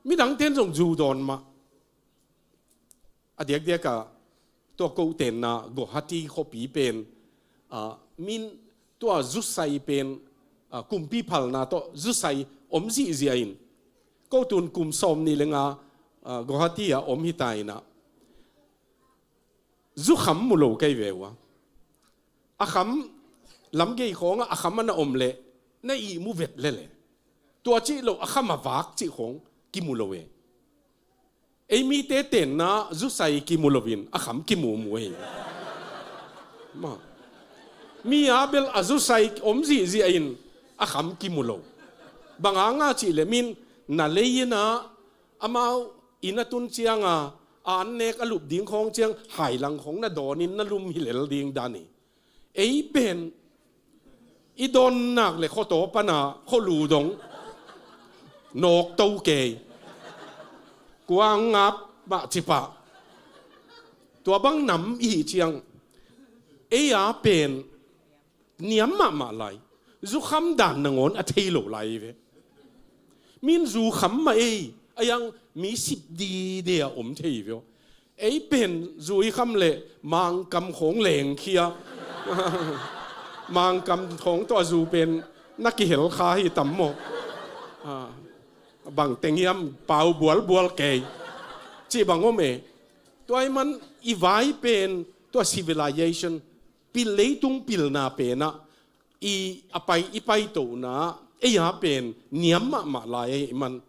midangten zong zu dawn mah. A diakdiakah tua ko tenna Guwahati khuapi pen, ah, min tua zusai pen, ah, kumpi phalna tawh zusai om zihziah in, ko tun kum sawm nih le nga, ah, Guwahati ah om hi ta inah, zukham mu lo kei ve ua. A kham, lamgei khawngah a kham a na om leh na ihmu vet lele. Tua cih loh a kham a vak cih khawng kimu lo e. Ei mite tenna zusai kimu loin a kham kimumu e. Maw? Mi a bel a zusai om zihziah in a kham kimu lo. Bang hanga cih leh min na lei inah, amau inn a tun cianga a annek a lup ding khawng ciang hailang khawng na dawnin na lum hi lel ding dan hi. Ei pen i dawn nak le khuataw pana khualu dong nawk to kei. Kuang ngap mah cipah. Tua bang nam i hih ciang, ei a pen niam mahmah lai. Zukham dan nangawn a thei lo lai hi ve. Min zukham mah ei, ahiang mi sip dide a om thei hi ve aw. Ei pen zu i kham leh Mangkam khawng lengkhia. Mangkam khawng tawh a zu pen na kihel kha hi tam maw? Ah, bang teng hiam pau bualbual kei. Cih bang om e. Tua ahih man i vai pen tua civilization, pil, leitung pilna penah i a pai, i paitona, ei a pen niam mahmah lai ahih man,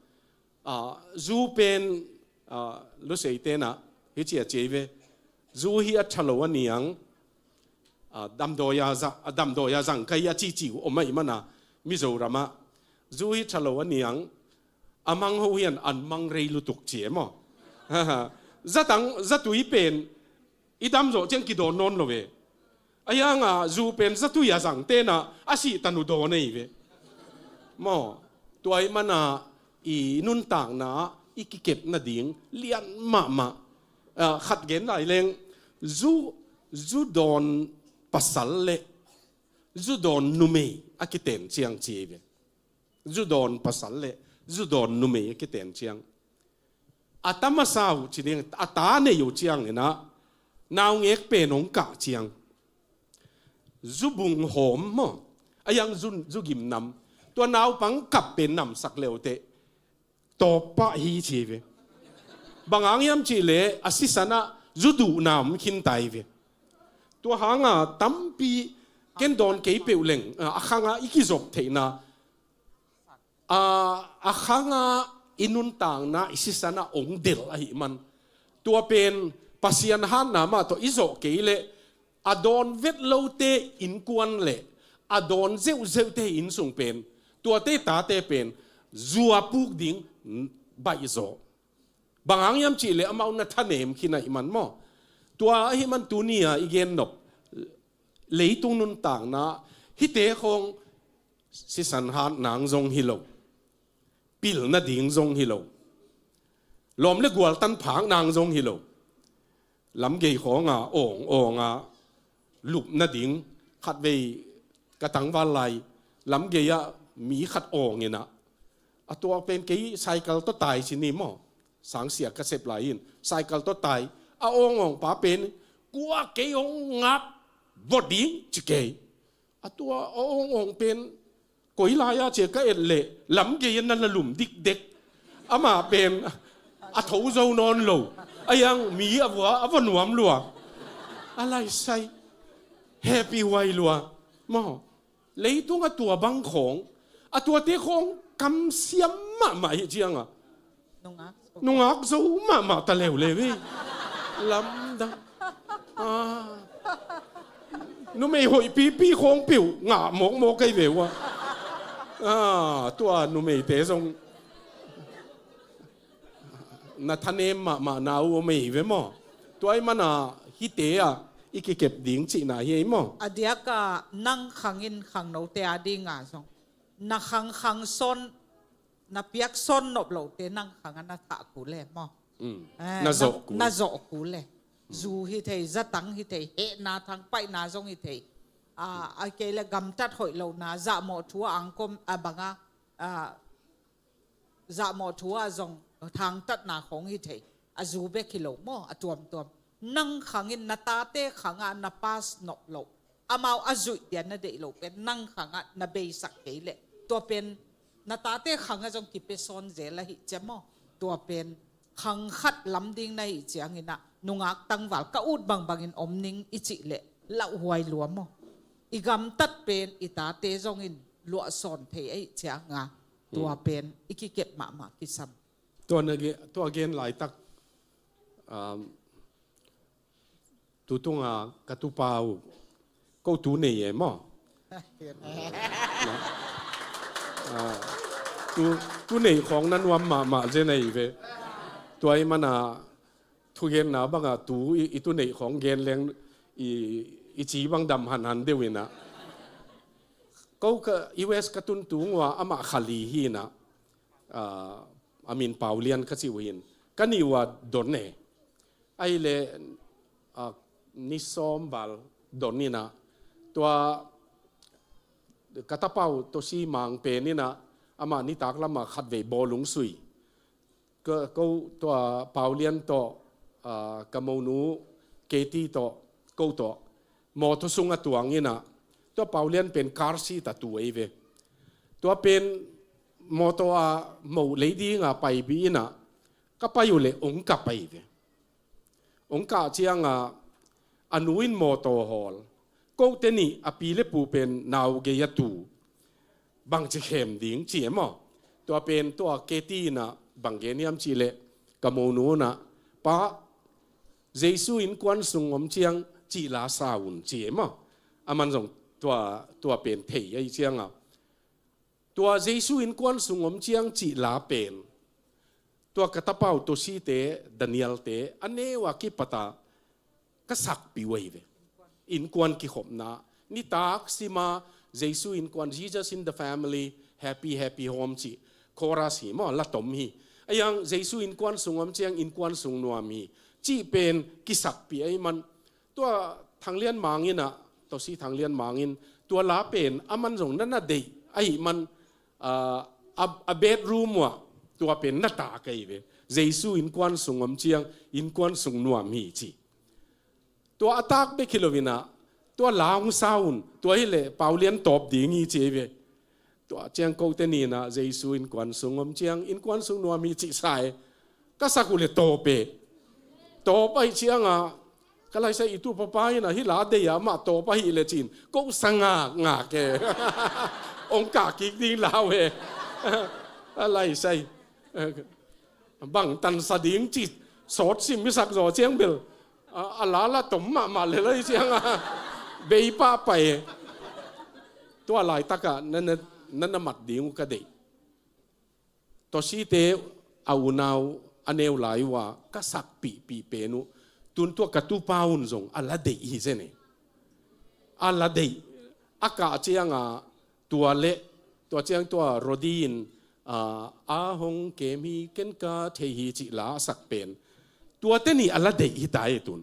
ah, zu pen, ah, Lusei tenah hih ci a ci ei ve. Zu hi a tha lo a niang, ah, damdawi a za-, ah, damdawi a zang kei a cici uh om ahih mana, Mizoram ah zu hi tha lo a niang, a mang ho hian an mang rei lutuk ci e maw? Zatang, zatui pen i dam zawh ciang kidawn nawn lo ve. Ahianga zu pen zatui a zang tenah a sih tan uh dawn ei ve. Maw? Tua ahih mana i nuntakna ah i kikep nading lian mahmah. Ah, khat gen lai leng, zu, zu dawn pasal le zu dawn numei a kiten ciang ci ei ve. Zu dawn pasal le zu dawn numei a kiten ciang, a ta masa uh ci ding, a ta nei uh cianginah naungek pen hong kah ciang, zu bung hawm maw, ahiang zu, zu gimnam, Tua naupang kap pen namsak leuteh tawp pah hi ci ve. Bang hang hiam cih leh a sisan ah zu duhna om khin ta hi ve. Tua hanga tampi ken dawn kei peuh leng, a, a khanga i kizop theihna, a, a khanga i nuntakna i sisan ah ong delh ahih man, tua pen Pasian hatna mah tawh i zawh kei leh a dawn vet lote innkuan le a dawn zeuhzeuhte innsung pen, tuate tate pen zu a puk ding baih zaw. Bang hang hiam cih leh amau na thanem khin ahih man maw. Tua ahih man tuni-a i gen nop leitung nuntakna hihte khawng sisan hat nang zong hi lo, pil nading zong hi lo, lawm le gual tan phak nang zong hi lo. Lamgei khawnga awng awnga lup nading, khatvei ka tangval lai lamgei ah mi khat awng inah, a tua pen kei cycle tawh tai ci ni maw, sangsia ka sep lai in cycle tawh tai, a awng awng pa pen kua kei hong ngap vawt ding ci kei. A tua a awng awng pen koi lai-a cia ka et leh lamgei a na la lum dikdek. Amah pen a tho zo nawn lo. A iang mi a vua a va nuam lua. A laisai. Happy huai lua. Maw. Leitung a tua bang khawng. A tuate khawng kamsiam mahmah hi cianga. Nungak zo mahmah ta leuleu hi. Lamdang. Ah. Numei hoih pipi khawng piu ngah mawkmawk kei ve uh a. Ah, tua numeite zong na thanem mahmah na uh om ei ve maw. Tua i mana hihte ah i kikep ding cihna hi ei maw. A diaka nang khangin khangnote a dinga zong na khang khang sawn, na piak sawn nop lote nang khanga na thah kul e maw. Mm. Eh, na zawh kul. Na zawh kul e. Mm. Zu hi thei, zatang hi thei, hehna thangpaihna zong hi thei. Ah, a kei le gamtat hoih lohna, zahmawh thu a angkom a banga, ah, zahmawh thu a zong thangtatna khawng hi thei. A zu bek hi lo maw, a tuamtuam. Nang khangin na tate khangah na pass nop loh, amau a zuih dia na deih loh pen nang khangah na beisak kei leh tua pen na tate khangah zong kipia sawn zel ahi cia maw. Tua pen khang khat lam ding na hi cianginah nungak tangval ka ut bangbangin om ning i cih leh lauhuai lua maw. I gamtat pen i tate zongin luahsawn thei ahi cianga tua pen i kikep mahmah kisam. Tua na ge-, tua gen laitak, um, tutunga ka tupa uh, ko tu nei e maw? Ah, tu, tu nei khawng na nuam mahmah zen ahi ve. Tua i mana thugenna banga tu i, i tu nei khawng gen leng i, i ci bang dam hanhan deuh inah. Ko ka U S ka tun tung uh a amah kha li hi inah. Ah, a min Paulian ka ci uh hin. Ka nih uh a don e. Ahih leh, ah, ni sawm val don inah. Tua ka tapa uh Tosi Mang pen inah amah nitak lamah khatvei bawlung sui. Ka, ko tua Paulian tawh, ah, ka monu Katie tawh, ko tawh mawtaw sungah tuang inah, tua Paulian pen car seat a tu ei ve. Tua pen mawtaw a moh lei dinga paipih inah, ka pai uh leh ong kap ahi ve. Ong kah cianga a nu in mawtaw hawl, kote nih a pi le pu pen nau gei a tu, bangci khem ding ci e maw. Tua pen tua Katie inah bang gen hiam cih leh ka monu inah, pa, Jesu innkuan sung om ciang cihla sa un ci e maw. Aman zong tua, tua pen thei ahi cianga. Tua Jesu innkuan sung om ciang cihla pen tua ka tapa uh Tosite, Danielte a neu a kipata ka sakpih uh ahi ve. Innkuan kikhopna nitak sima Jesu innkuan, Jesus in the family, happy, happy home cih chorus hi maw, la tom hi. A iang Jesu innkuan sung om ciang innkuan sung nuam hi cih pen kisakpih ahi man. Tua Thanglian Mang inah, Tosi Thanglian Mang in tua la pen aman zong na na deih ahi man, ah, a, a bedroom uh ah tua pen na tak ahi ve. Jesu innkuan sung om ciang innkuan sung nuam hi ci. Tua a tak bek hi lo inah, tua la hong sa un, tua hi leh Paulian tawp ding hi ci ahi ve. Tua ciang kote ni-in ah Jesu innkuan sung om ciang, innkuan sung nuam hi cih sa e. Ka sak uh leh tawp e. Tawp ahih ciangah ka laisai, i tu papa in ah hih la deih a, amah tawp ahih leh ci-in ko sa ngakngak e. Ong kah kik ding lau e. A laisai. Bang tansa ding ci sawt sim i sak zaw ciang bel, a, a la la tom mahmah lel ahih ciangah bei pahpah e. Tua laitakah na, na, na, na mat ding uh ka deih. Tawsite a unau a neu lai uh a ka sakpihpih pen uh, tun tua ka tupa un zong a la deih hi zen e. A la deih. A kah ciangah tua leh, tua ciang tua Rodi in, a, a hong kem hi, ken ka thei hi cih la a sak pen, tuate nih a la deih hi ta e tun.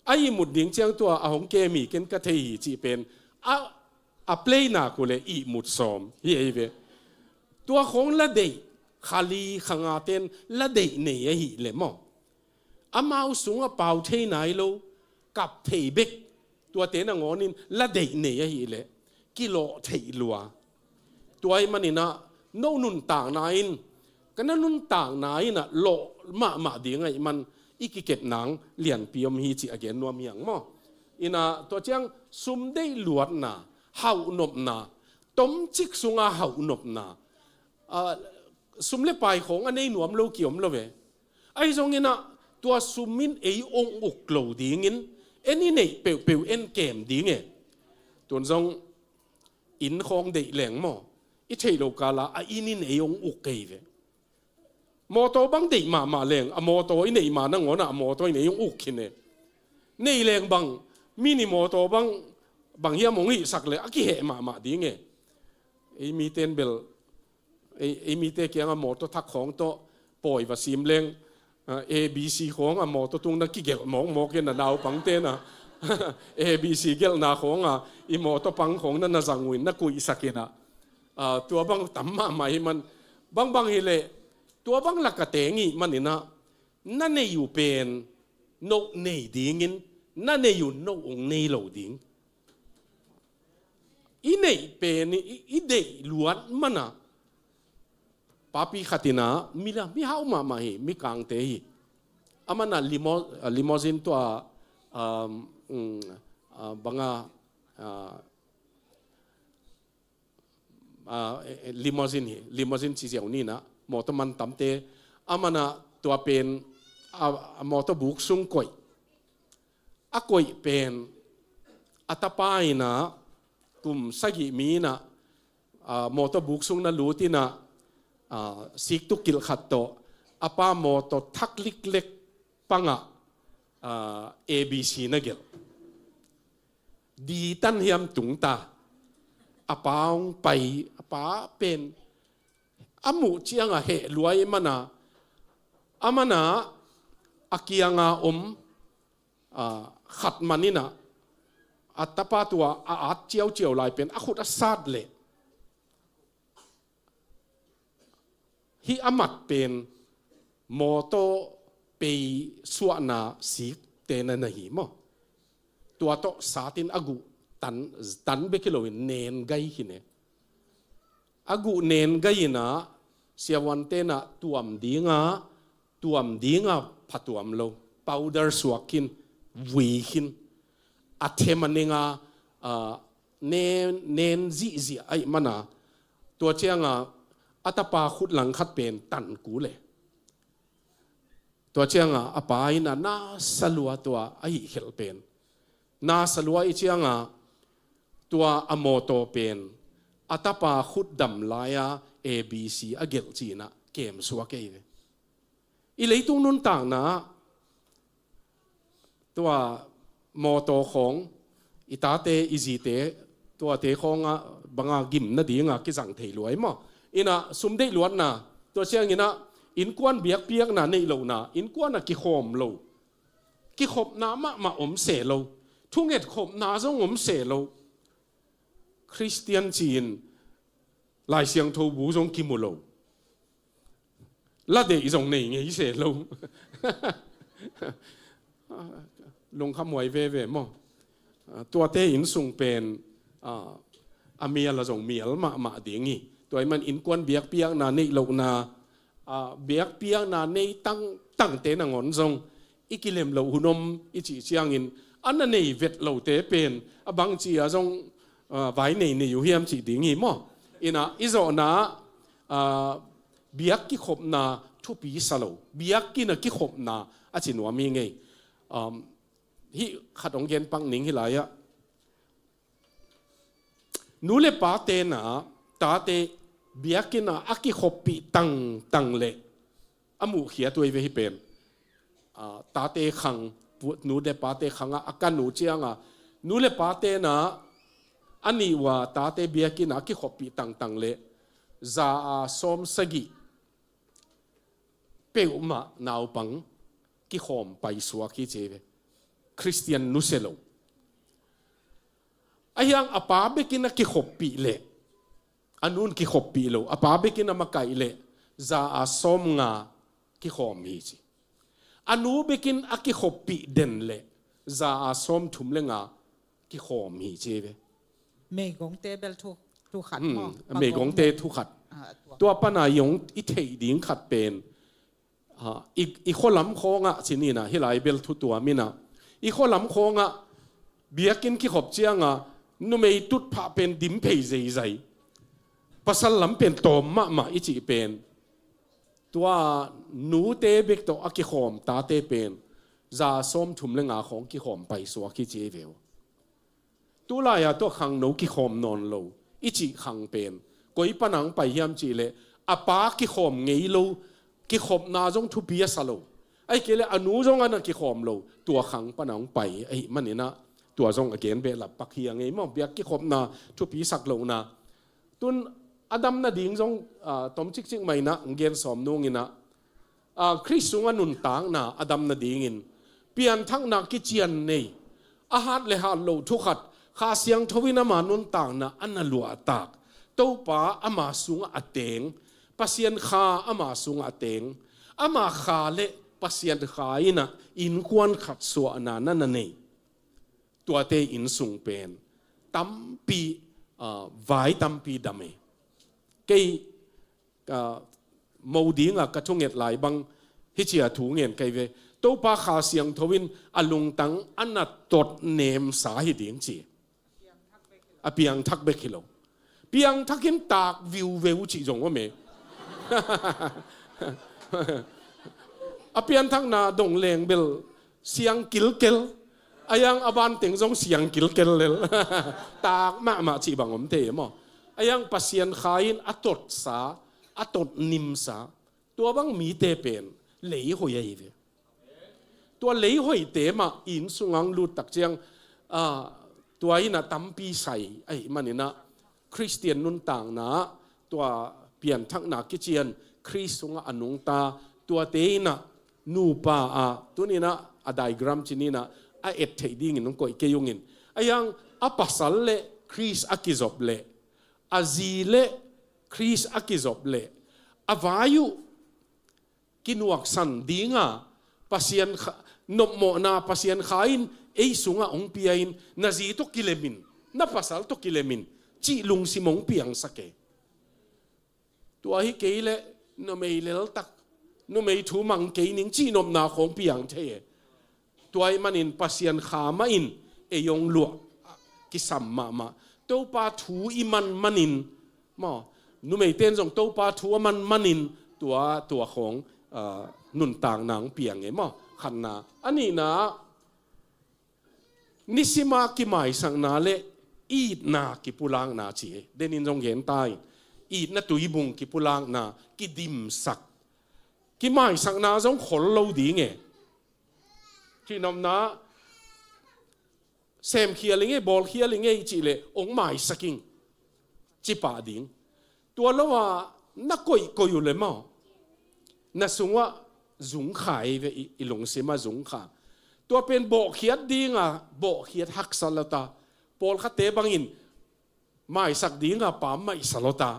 A ihmut ding ciang tua a hong kem hi, ken ka thei hi cih pen a, a play nak uh leh ihmut sawm hi ei ve. Tua khawng la deih, kha li kha ngate'n la deih nei ahih leh maw, amau sungah pau thei nai lo, kap thei bek, tuate nangawn in la deih nei ahih leh kilawh theih lua. Tua ahih manin ah no nuntakna in, ka na nuntakna in ah lawh mahmah ding ahih man i kikep nang lianpi om hi cih a gen nuam hi hang maw. In ah tua ciang sum deih luatna, hauh nopna, tomcik sunga hauh nopna, a, sum le pai khawng a nei nuam lo ki-om lo ve. Ahi zongin ah tua sum in ei ong uk lo dingin, en i neih peuhpeuh en kem ding e. Tun zong inn khawng deih leng maw, i theih loh kala a inn in ei ong uk kei ve. Mawtaw bang deih mahmah leng, a mawtaw i neih ma nangawn ah a mawtaw in ei ong uk khin e. Nei leng bang, mi ni mawtaw bang, bang hiam ong hihsak leh a kiheh mahmah ding e. Ei mite'n bel, ei, ei mite kiangah mawtaw thak khawng tawh pawi va sim leng, a, A B C khawng a mawtaw tungna kigelh mawkmawk in a, naupangte'n a, A B C gelhna khawng a, i mawtaw pang khawng na na zang uh in na kuihsak in a, a, tua bang tam mahmah ahih man, bangbang hi leh tua bang lak a teng ahih manin ah, na neih uh pen no nei dingin, na neih uh no ong nei lo ding. I neih pen i, i deih luat man a, papi khat in a, mi la, mi hau mahmah hi, mi kangte hi. Aman a limo-, a limousine tua, um, um, a, bang a, a, a, e, e, limousine hi, limousine ci ziau ni in a, mawtaw mantamte, aman a tua pen, a, a mawtaw buk sung koih. A koih pen, a tapa in a, kum sagih mi in a, a, mawtaw buk sung na lut in a, a, siktuk kilh khat tawh, a pa mawtaw thak liklek pangah, a, A B C na gelh. Di tan hiam tung ta. A pa ong pai, a pa pen, a muh ciangah heh lua ahih man a, aman a, a kianga om, a, khat man in a, a tapa tua a at ciauciau lai pen a khut a sat leh, hih a mat pen mawtaw pei suahna sikte na na hi maw. Tua tawh sat in a guh tan, tan bek hi loin nen gai khin e. A guh nen gai in a, siavuante'n a tuam ding a, tuam ding a phatuam lo. Powder suak khin, vui khin. A them a neng a, a, nen, nen zihziah ahih man a, tua ciang a, a tapa khut langkhat pen tan kul e. Tua ciang a, a pa in a na sa lua tua a hih khelh pen. Na sa lua ahih ciang a, tua a mawtaw pen, a tapa khut dam lai a A B C a gelh ci in a kem suak e ve. I leitung nuntakna ah, tua mawtaw khawng, i tate, i zite, tuate khawng a bang a gim nading a kizang thei lua hi maw. In a sum deih luatna, tua ciang in a innkuan biakpiakna neih lohna, innkuan a kikhawm lo. Kikhopna mahmah om se lo. Thunget khopna zong om se lo. Khristian ci-in Lai Siangtho bu zong kimu lo. La deih zong nei ngei se lo. Lungkham huai veve maw. A, tuate inn sung pen, a, a mial a zong mial mahmah ding hi. Tua ahih man innkuan biakpiakna neih lohna, a, biakpiakna nei tangtangte nangawn zong i kilem loh hun om i cih ciangin, a na nei vet lote pen a bangci a zong, a, vai nei nei uh hiam cih ding hi maw? Inah i zawhna, a, biak kikhopna thupi sa lo, biakinn a kikhopna a ci nuam hi ngei. Um, hih khat hong gen pak ning hi lai-ah. Nu le pate na, tate biakinn ah a kikhoppih tangtang leh a muhkhiat uh hi ve hih pen. A, tate khang, pu-, nu le pate khang ah a kan uh ciang a, nu le pate na a nih uh a tate biakinn ah a kikhoppih tangtang leh za a sawm sagih peuhmah naupang kikhawm paisuak hi ci hi ve. Khristian nusia lo. Ahi hang a pa bekin a kikhoppih leh, a nun kikhoppih lo, a pa bekin a makaih leh, za a sawm nga kikhawm hi ci. A nu bekin a kikhoppih den leh, za a sawm thum le nga kikhawm hi ci hi ve. Meigongte bel thu, thu khat maw? Hmm, meigongte thu khat. Ah, tua. Tua pana i hong i theih ding khat pen, ah, i, i khualam khawngah ci ni na, hih lai bel thu tuam in ah, i khualam khawngah biakinn kikhop ciangah numei tutphah pen dim phei zeizai, pasal lam pen tawm mahmah i cih pen, tua nute bek tawh a kikhawm tate pen za sawm thum le nga khawng kikhawm paisuak hi ci hi ve uh. Tulai-a tua khangno kikhawm nawn lo i cih khang pen koi pana hong pai hiam cih leh, a pa kikhawm ngei lo, kikhopna zong thupi a sa lo, ahih kei leh a nu zong a na kikhawm lo, tua khang pana hong pai ahih manin ah, tua zong a gen behlap pak hi a ngei maw, biak kikhopna thupi sak lohna. Tun a dam nading zong, ah, tom cikcik mah in ah hong gen sawm nung in ah, ah, Khrist sungah nuntakna a dam nadingin pianthakna kician nei, a hat le hat loh thu khat, Kha Siangtho in ama nuntakna a na luahtak, Topa ama sungah a teng, Pasian Kha ama sungah a teng, ama Kha le Pasian Kha in ah innkuan khat suahna na na nei. Tuate innsung pen tampi, ah, vai tampi dam e. Kei, ah, mo dingah ka thunget lai bang hih ci-a thu ngen ka hi ve. Topa Kha Siangtho in a lungtang a na tot nemsa hi ding ci. A piangthak bek hi lo. Piangthak in tak viuveu cih zong om e. A pianthakna dong leng bel siang kilkel. Ahi hang a banteng zong siang kilkel lel. Tak mahmah cih bang om thei maw? Ahi hang Pasian Kha in a totsa, a tot nimsa, tua bang mite pen lei hoih ahi ve. Tua lei hoihte mah inn sungah hong lut tak ciang, ah, tua in ah tampi sai ahih manin ah, Khristian nuntakna ah tua pianthakna kician, Khrist sungah a nungta, tuate in ah nupa ah, tuni-in ah a diagram ci-in ah a et theih dingin hong koih kei ung in. Ahi hang a pasal le Khrist a kizop leh, a zi le Khrist a kizop leh, a vai uh kinuaksan dinga, Pasian Kha, nopmawhna Pasian Kha in ei sungah hong pia in, na zi tawh kilem in, na pasal tawh kilem in, cih lungsim hong piangsak e. Tua hi kei leh numei leltak, numei thu mang kei ning cih nopna khawng piang thei e. Tua ahih manin Pasian Kha mah in ei hong luah kisam mahmah. Topa thu i man manin maw, numeite in zong Topa thu a man manin tua, tua khawng, ah, nuntakna hong piang e maw. Khatna. A nihna, nisima kimaisakna le itna kipulakna ci e. Denin zong gen ta in, itna tuibung kipulakna, kidimsak. Kimaisakna zong khol lo ding e. Cihnopna, semkhial i ngei, bawlkhial i ngei cih leh hong maisak ing, ci pah ding. Tua lo-a na koihkoih uh leh maw, na sungah zungkha hi ve, i, i lungsimah zungkha. Tua pen bawhkhiat dinga, bawhkhiat haksa lo ta. Pawlkhatte bangin maisak dinga pam maihsa lo ta.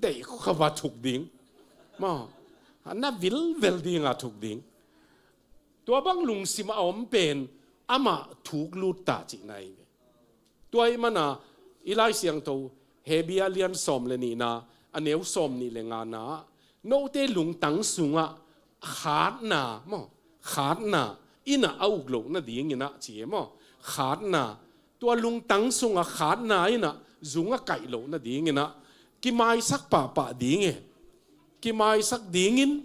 Deih khuakha va thuk ding maw, na vilvel dinga thuk ding. Tua bang lungsim a om pen amah thuk lut ta cihna hi ve. Tua ahih mana i Lai Siangtho Hebru a lian sawm le nihna, a neu sawm nih le ngana ah, note lungtang sungah khatna maw, khatna in ah a uk loh nadingin ah ci e maw, khatna, tua lungtang sungah khatna in ah zung a kaih loh nadingin ah kimaisak pahpah ding e. Kimaisak dingin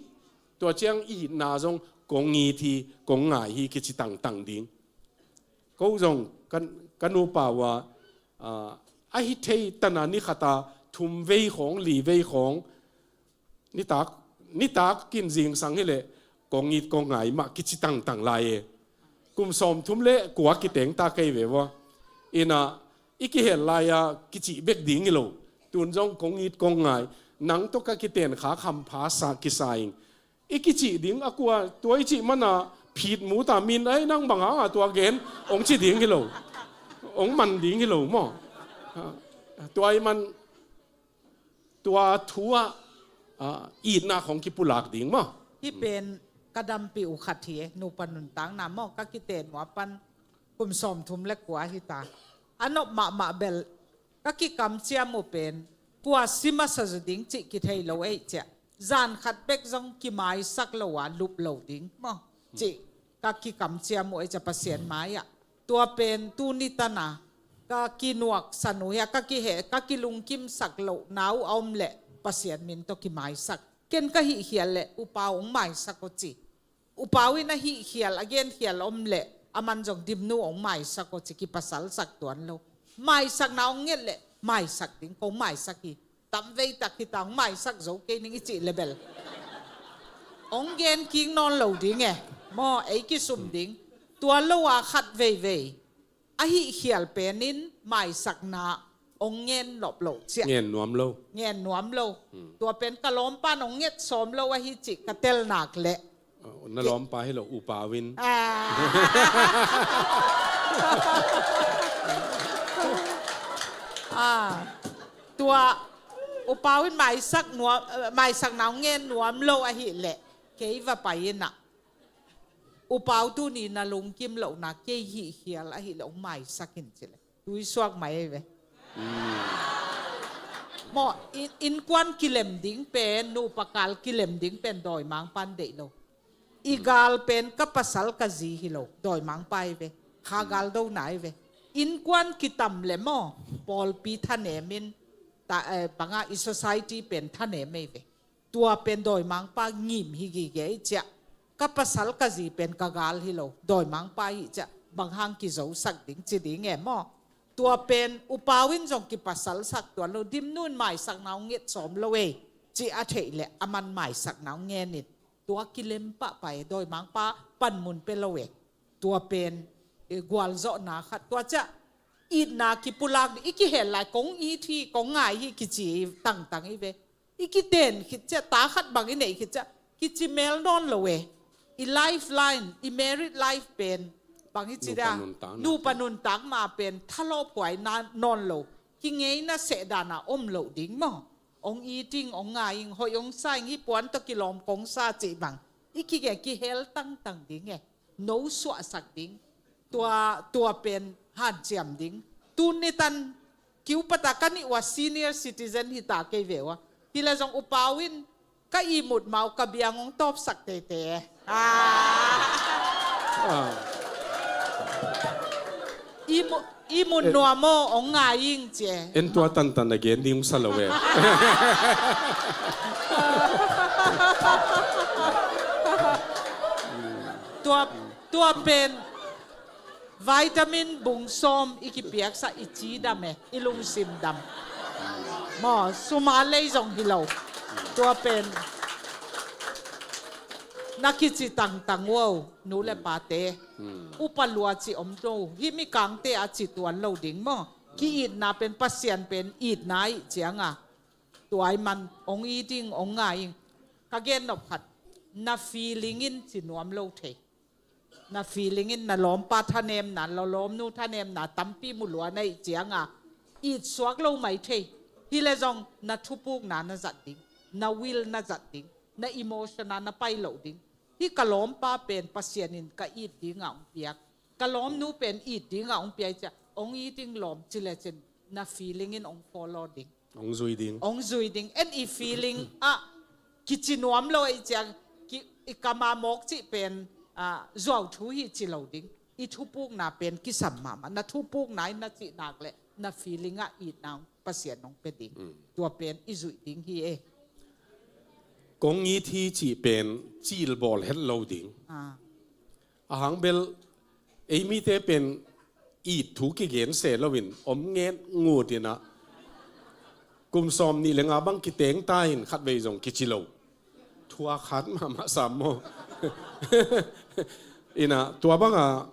tua ciang i itna zong kong it hi, kong ngai hi kici tangtang ding. Ko zong ka, ka nupa uh a, ah, a hi thei tana ni khata thum vei khawng, li vei khawng, nitak, nitak kin zingsang hileh kong it kong ngai mah kici tangtang lai e. Kum sawm thum le kua kiteng ta kei ve vua. Ina i kihel lai-a kicih bek ding hi lo. Tun zong kong it kong ngai. Nang tawh ka kiten khak hampha sa kisa ing. I kicih ding a kua, tua i cih mana phit mu ta min, ai, nang bang hanga tua gen, ong ci ding hi lo. Ong man ding hi lo maw. Tua i man, tua thu ah, ah, itna khong kipulak ding maw. Hi pen ka dampi uh khat hi e, nupa nuntakna maw, ka kiten uh a pan kum sawm thum le kua hi ta. A nop mahmah bel, ka kikamciam uh pen, kua si masa zaw ding cih kithei lo ei ciah. Zan khat bek zong kimaisak lo a lup lo ding maw, cih ka kikamciam uh ei ciah Pasian mai-ah. Tua pen tuni tana ka kinuaksan uh hi a, ka kiheh, ka kilungkimsak lohna uh a om leh Pasian min tawh kimaisak. Ken ka hihkhial leh upa uh hong maisak aw ci. Upa uh in a hihkhial, a genkhial om leh a man zong Dimnu hong maisak aw ci, kipasalsak tuan lo. Maisakna hong nget leh maisak ding, kong maisak hi. Tamvei tak hi ta, hong maisak zo kei ning i cih le bel hong gen kik nawn lo ding e. Maw, ei kisum ding. Tua lo a khat veivei a hihkhial penin maisakna hong ngen nop lo ciah. Ngen nuam lo. Ngen nuam lo. Tua pen ka lawmpa in hong nget sawm lo ahi cih ka tel nak leh. Na lawmpa hi lo, upa uh in. Ah. Ah. Tua upa uh in maisak nuam, maisakna hong ngen nuam lo ahih leh kei va pai in ah. Upa uh tuni na lungkim lohna kei hihkhial ahih leh hong maisak in ci leh. Tuisuak mai ei ve. Maw, in, innkuan kilem ding pen, nupa kal kilem ding pen dawimangpa in deih lo. I gal pen ka pasal ka zi hi lo, dawimangpa ei ve. Kha gal dona ei ve. Innkuan kitam leh maw, pawlpi thanem in, ta, eh, banga i society pen thanem ei ve. Tua pen dawimangpa ngim hi gige i ciah. Ka pasal ka zi pen ka gal hi lo, dawimangpa hi ciah, bang hang kizosak ding ci ding e maw. Tua pen upa uh in zong kipasalsak tuan lo, Dimnu in maisakna hong nget sawm lo ei, ci a theih leh a man maisakna hong ngen in. Tua kilem pahpah e, dawimangpa panmun pia lo e. Tua pen, eh, gualzawhna khat. Tua ciah itna kipulak ding, i kihel lai kong it hi, kong ngai hi kici tangtang i ve. I kiten khit ciah, ta khat bang i neih khit ciah, kici mel nawn lo e. I lifeline, i married life pen bang i ci dia, nupa nuntak ma pen thalawphuai nawn lo. Kingeina seh dana om lo ding maw. Ong it ing, ong ngai ing, hoih ong sa ing, hih puan tawh kilawm kong sa cih bang i kige kihel tangtang ding e. No suahsak ding. Tua, tua pen hanciam ding. Tuni tan kiupata ka nih ua senior citizen hi ta kei ve ua. Hi leh zong upa uh in ka ihmut mau ka biang hong tawpsak tete. Ah. Ah. Ihmut, ihmut nuam aw, hong ngai ing ci e. En tua tantan a gen ding sa lo e. Tua, tua pen vitamin bung sawm i kipiaksa i ci dam e, i lungsim dam. Maw, sum a lei zong hi lo. Tua pen na kici tangtang uh aw, nu le pate. Upa lua ci om do, hih mikangte a ci tuan lo ding maw. Ki-itna pen Pasian pen itna ih cianga. Tua i man, ong it ing, ong ngai ing. Ka gen nop khat, na feeling in ci nuam lo thei. Na feeling in na lawmpa thanemna, na lawmnu thanemna tampi mu lua na ih cianga it suak lo mai thei. Hi leh zong na thupukna na zat ding, na will na zat ding, na emotion a na pai loh ding. Hih ka lawmpa pen Pasian in ka it dinga hong piak, ka lawmnu pen it dinga hong piak ciah, Ong it ding lawm ci le cin na feeling in ong follow ding. Ong zui ding. Ong zui ding. En i feeling ah kici nuam lo i ciang ki, i kama mawk cih pen ah, zuau thu hi ci lo ding. I thupukna pen kisam mahmah. Na thupukna in na cih nak le na feeling ah itna ong Pasian ong pe ding. Tua pen i zuih ding hi e. Kong it hi cih pen cilbawl het lo ding. Ah. Ahang bel ei mite pen it thu kigen se loin om nget ngut inah kum sawm nih le nga bang kiteng ta in khatvei zong kici lo. Thuak hat mahmah sam maw? Inah tua banga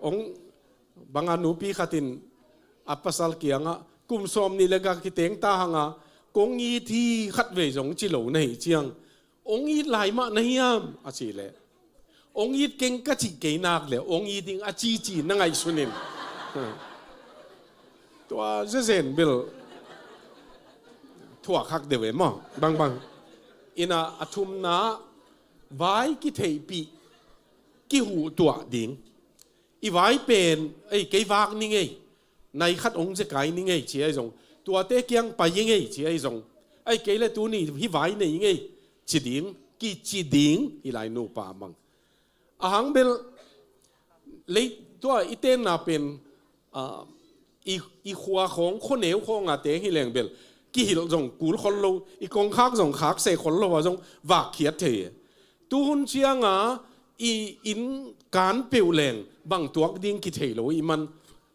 ong banga nupi khat in a pasal kiangah kum sawm nih le nga kiteng ta hanga kong it hi khatvei zong ci lo na hi ciang ong it lai mah na hiam a cih leh ong it keng ka cih kei nak le ong it ding a cici na ngaihsun in tua zezen bel thuak hak deuh e maw bangbang. Inah a thumna vai kitheihpih kihuhtuah ding. I vai pen ei kei vak ni ngei. Nai khat ong zekai ni ngei ci ahi zong tuate kiang pai i ngei ci ahi zong ai kei le tuni hi vai nei i ngei ci ding kici ding hi lai nupa mang. Ahang bel lei tua i tenna pen ah, i, i khua khawng khuaneu khawnga teng hi leng bel kihilh zong kul khol lo i kongkhak zong khak se khol lo a zong vak khiat thei. Tuhun cianga i inn kan peuh leng bang tuak ding kithei lo i man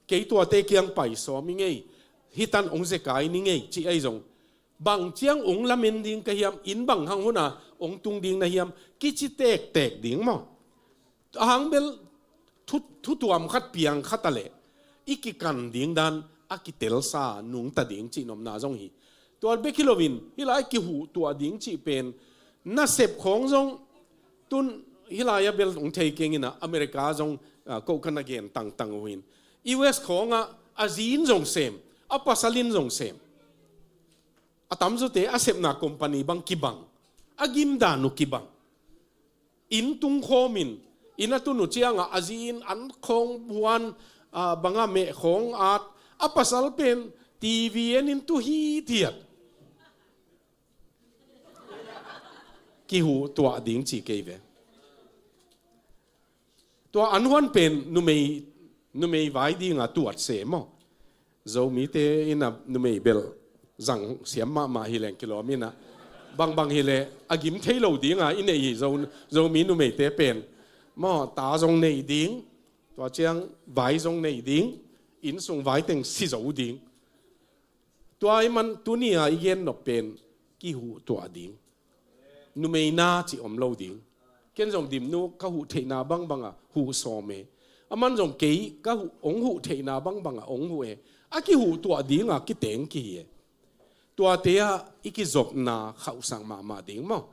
kei tuate kiang pai sawm i ngei. Hitan ong zekai ni ngei ci ahi zong bang ciang ong lamen ding ka hiam inn bang hang huna ong tung ding na hiam kici tektek ding maw? Ahang bel thu, thutuam khat piang khat a leh i kikan ding dan a kitelsa nungta ding cih nopna zong hi. Tua bek hi loin hi lai kihuhtuah ding cih pen nasep khawng zong tun hi lai a bel ong thei keng inah America zong ah, ko ka na gen tangtang uh in U S khawngah a zin zong sem a pasalin zong sem a tamzute a sepna company bang kibang a gimdan uh kibang. Inn tung khawmin inn a tun uh ciangah a zin an khawng huan ah, banga meh khawng at a pasal pen T V en in tu hithiat. Kihuhtuah ding ci kei ve. Tua an huan pen numei numei vai dinga tuat se maw? Zomite ina numei bel zang siam mahmah hi leng kilawm ina bangbang hi le a gim thei lo dinga i nei hi. Zo, Zomi numeite pen maw ta zong nei ding tua ciang vai zong nei ding inn sung vai teng si zo ding. Tua i man tuni a i gen nop pen kihuh tuah ding. Numei na ci om lo ding. Ken zong Dimnu ka huh theihna bangbanga huh sawm e. A man zong kei ka huh, ong huh theihna bangbanga ong huh e. A kihuh tuah dinga kiteng kihi e. Tuate ah i kizopna khauhsak mahmah ding maw?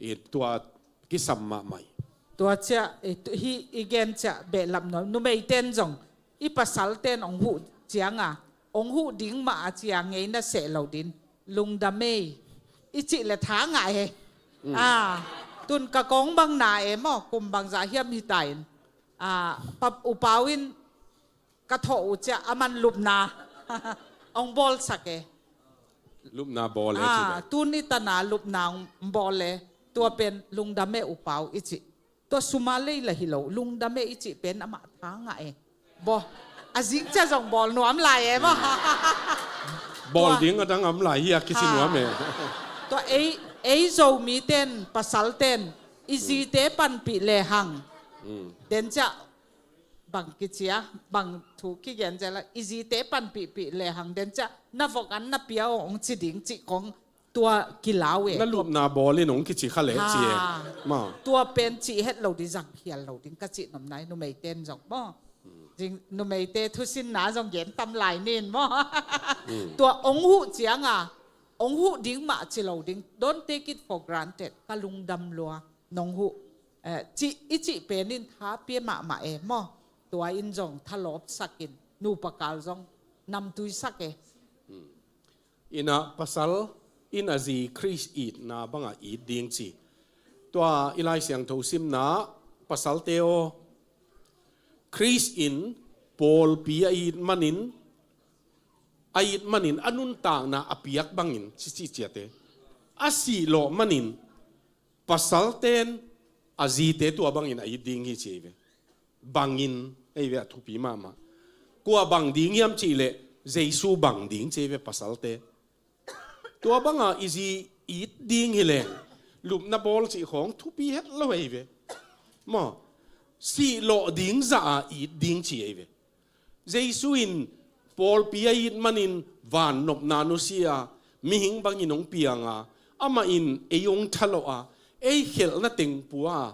I tua kisam mahmah hi. Tua ciah, i tu, hi i gen ciah behlap nuam. Numeiten zong i pasalten ong huh cianga ong huh ding mah a cia ngei na seh lo din. Lungdam ei i cih le tha ngah he. Mm. Ah, tun ka kong bang na e maw, kum bangzah hiam hita in. Ah, pap upau in ka thawh uh ciah a man lupna ong bawlsak e. Lupna bawl e ci ah, ve. Tun i tana lupna ong bawl e. Tua pen lungdam e upau i cih. Tua suma lei la hi lo, lungdam e i cih pen amah tha ngah e. Bawl a zing cia zong bawl nuam lai e maw? Bawl ding a dang am lai hi a kici nuam e. Tua ei, ei Zomiten pasalten i zite panpih lehang. Mm. Den ciah bang kici a, bang thu kigen zel a, i zite panpihpih lehang den ciah na vok an na pia ong ci ding cih kong tua kilau e. Na lupna bawl in ong kici kha leh ci e. Ha. Maw. Tua pen cih het lo ding, zang khial lo ding ka cih nopna hi, numeiten zong maw. Zing numeite thusinna zong gen tam lai nin maw. Mm. Tua ong huh cianga ong huh ding mah ci lo ding. Don't take it for granted. Ka lungdam lua nong huh. Eh, cih, i cih pen in tha pia mahmah e maw. Tua in zong thalawpsak in nupa kal zong namtuisak e. Ina pasal in a zi Khrist itna banga it ding ci. Tua i Lai Siangtho simna pasalte aw Khrist in pawlpi a it manin, a it manin a nuntakna a piak bangin, ci ci ciate, a sihlawh manin pasalten a zite tua bangin a it ding hi ci ei ve. Bangin ei ve, a thupi mahmah. Kua bang ding hiam cih leh Jesu bang ding ci ei ve, pasalte. Tua banga i zi it ding hi leng lupna bawl cih khawng thupi het lo ei ve. Maw, sihlawh ding zah a it ding ci ei ve. Jesu in pawlpi a it manin vannopna nusia, mihing bangin hong pianga, amah in ei hong thalawh a, ei khelhna teng pua a,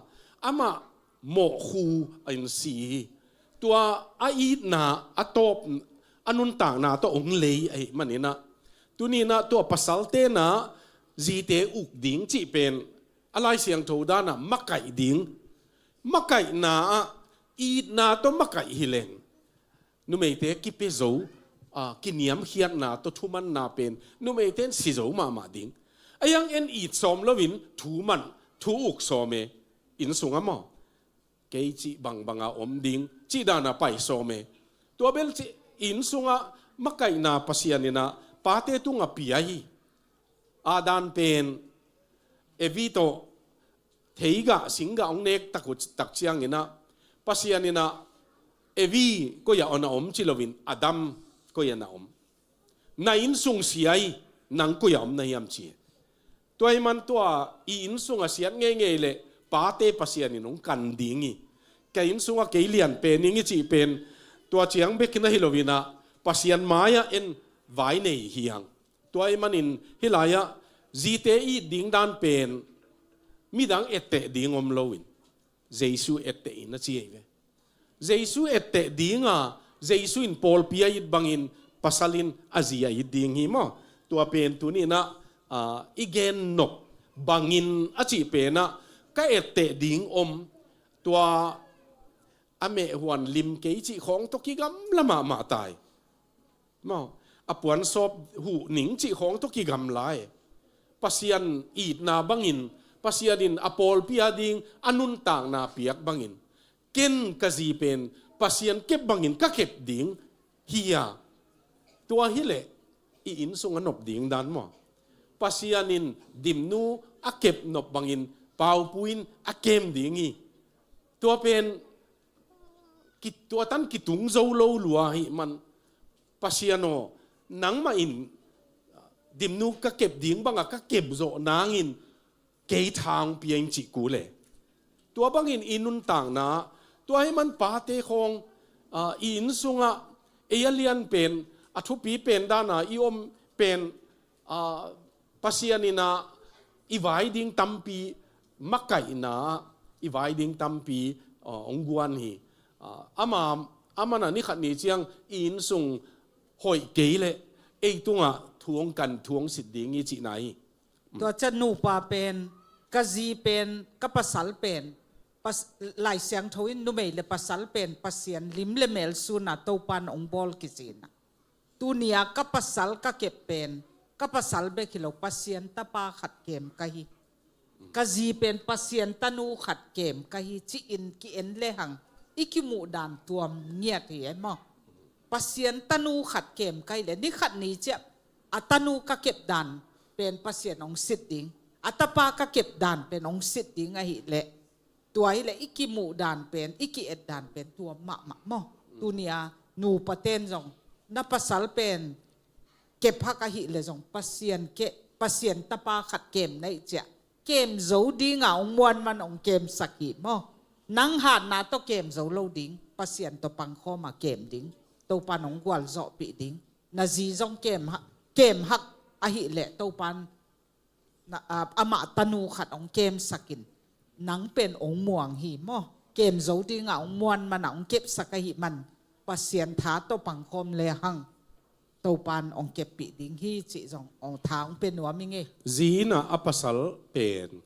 amah mawhkhu a in si hi. Tua a itna a tawp, a nuntakna tawh hong lei ahih maninah, tuninah tua pasalte nah zite uk ding cih pen a Lai Siangtho danah makaih ding, makaihna ah itna tawh makaih hi leng numeite kipia zo, a, kiniamkhiatna tawh thumanna pen numeite in si zo mahmah ding. A hiang en it sawm loin thu man, thu uk sawm e, inn sungah maw, kei cih bangbanga om ding cih dana pai sawm e. Tua bel cih inn sungah makaihna Pasian inah pate tungah pia hi. Adam pen Evi tawh theigah singgah hong nek tak uh, tak cianginah Pasian inah Evi koi-ah na om ci loin Adam koi-ah na om, na inn sung sia hi, nang koi-ah om na hiam ci. Tua ahih man tua i inn sungah siat ngeingei leh pate Pasian in hong kan ding hi. Ka inn sungah kei lian pen ing i cih pen tua ciang bek na hi loinah Pasian mai-ah en vai nei hi hang. Tua ahih manin hih lai-ah zite it ding dan pen midang etteh ding om loin Jesu etteh in a ci ei ve. Jesu etteh dinga, Jesu in pawlpi a it bangin pasal in a zi a it ding hi maw. Tua pen tuninah, a, i gen nop bangin a cih penah ka etteh ding om, tua a mehhuan lim kei cih khawng tawh kigamla mahmah tai. Maw, a puansawp huh ning cih khawng tawh kigamla e. Pasian itna bangin, Pasian in a pawlpi a ding a nuntakna piak bangin, ken ka zi pen Pasian kep bangin ka kep ding hi a. Tua hileh i inn sung a nop ding dan maw, Pasian in Dimnu a kep nop bangin Paupu in a kem ding hi. Tua pen ki, tua tan kitung zo lo lua ahih man, Pasian aw, nangmah in Dimnu ka kep ding banga ka kep zawh nangin kei tha hong pia in cih kul e. Tua bangin i nuntakna, tua ahih man pate khawng, a, i inn sungah ei a lian pen, a thupi pen dana i om pen, a, Pasian inah i vai ding tampi makaihna, i vai ding tampi, a, hong guan hi. A, ama, amanah ni khat ni ciang i inn sung hoih kei leh ei tungah thu hong kan, thu hong sit ding hi cihna hi. Tua ciang nupa pen, ka zi pen, ka pasal pen, pas-, Lai Siangtho in numei le pasal pen Pasian lim le mel suna Topan hong bawl kizinah. Tunia ka pasal ka kep pen, ka pasal bek hi lo, Pasian tapa khat kem ka hi. Ka zi pen Pasian tanu khat kem ka hi, ci-in ki-en lehang i kimuh dan tuam ngiat hi e maw. Pasian tanu khat kem ka hi leh, ni khat ni ciah a tanu ka kep dan pen Pasian hong sit ding, a tapa ka kep dan pen hong sit ding ahih leh, tua hileh i kimuh dan pen, i ki-et dan pen tuam mahmah maw. Tunia nupaten zong na pasal pen kep hak ahih leh zong Pasian ke, Pasian tapa khat kem na hih ciah kem zo dinga hong muan man hong kemsak hi maw. Nang hatna tawh kem zo lo ding, Pasian tawh pangkhawma kem ding, Topan hong gualzawhpih ding. Na zi zong kem hak, kem hak ahih leh Topan na, a, amah tanu khat hong kemsakin nang pen hong muang hi maw. Kem zo dinga hong muan mana hong kepsak ahih man Pasian tha tawh pangkhawm lehang Topan hong keppih ding hi cih zong hong tha hong pia nuam ing e. Zi innah a pasal pen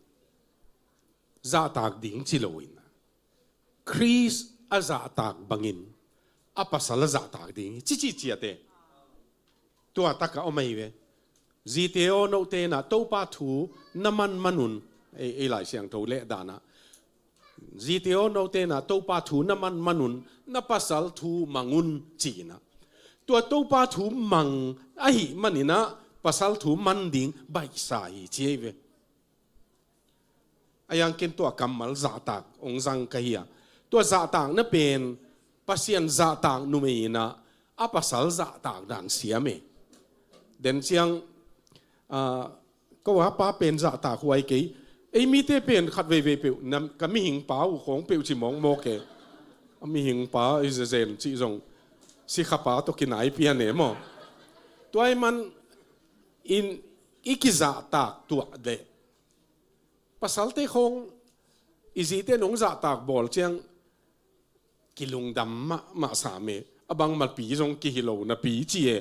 zahtak ding ci loin, Khrist a zahtak bangin a pasal a zahtak ding hi, ci ci ciate. Tua takah om ahi ve. Zite aw, note inah Topa thu na man manun, ei, ei Lai Siangtho leh danah Zite aw, note inah Topa thu na man manun na pasal thu mang un, ci inah. Tua Topa thu mang ahih man inah pasal thu man ding baihsa hi, ci ei ve. A yang ken tua kammal zahtak hong zang ka hi a, tua zahtak na pen Pasian zahtak numei inah a pasal zahtak dan siam e. Den ciang, ah, ko a pa pen zahtak huai kei. Ei mite pen khat veivei peuh, na, ka mihing pa uh khawng peuh ci mawkmawk e. A mihing pa i zezen cih zong sikha pa tawh kinai pian e maw. Tua ahih man in i kizahtak tuah leh pasalte khawng i zite in hong zahtak bawl ciang kilungdam mahmah sam e. A bangmapi zong kihi lo napi ci e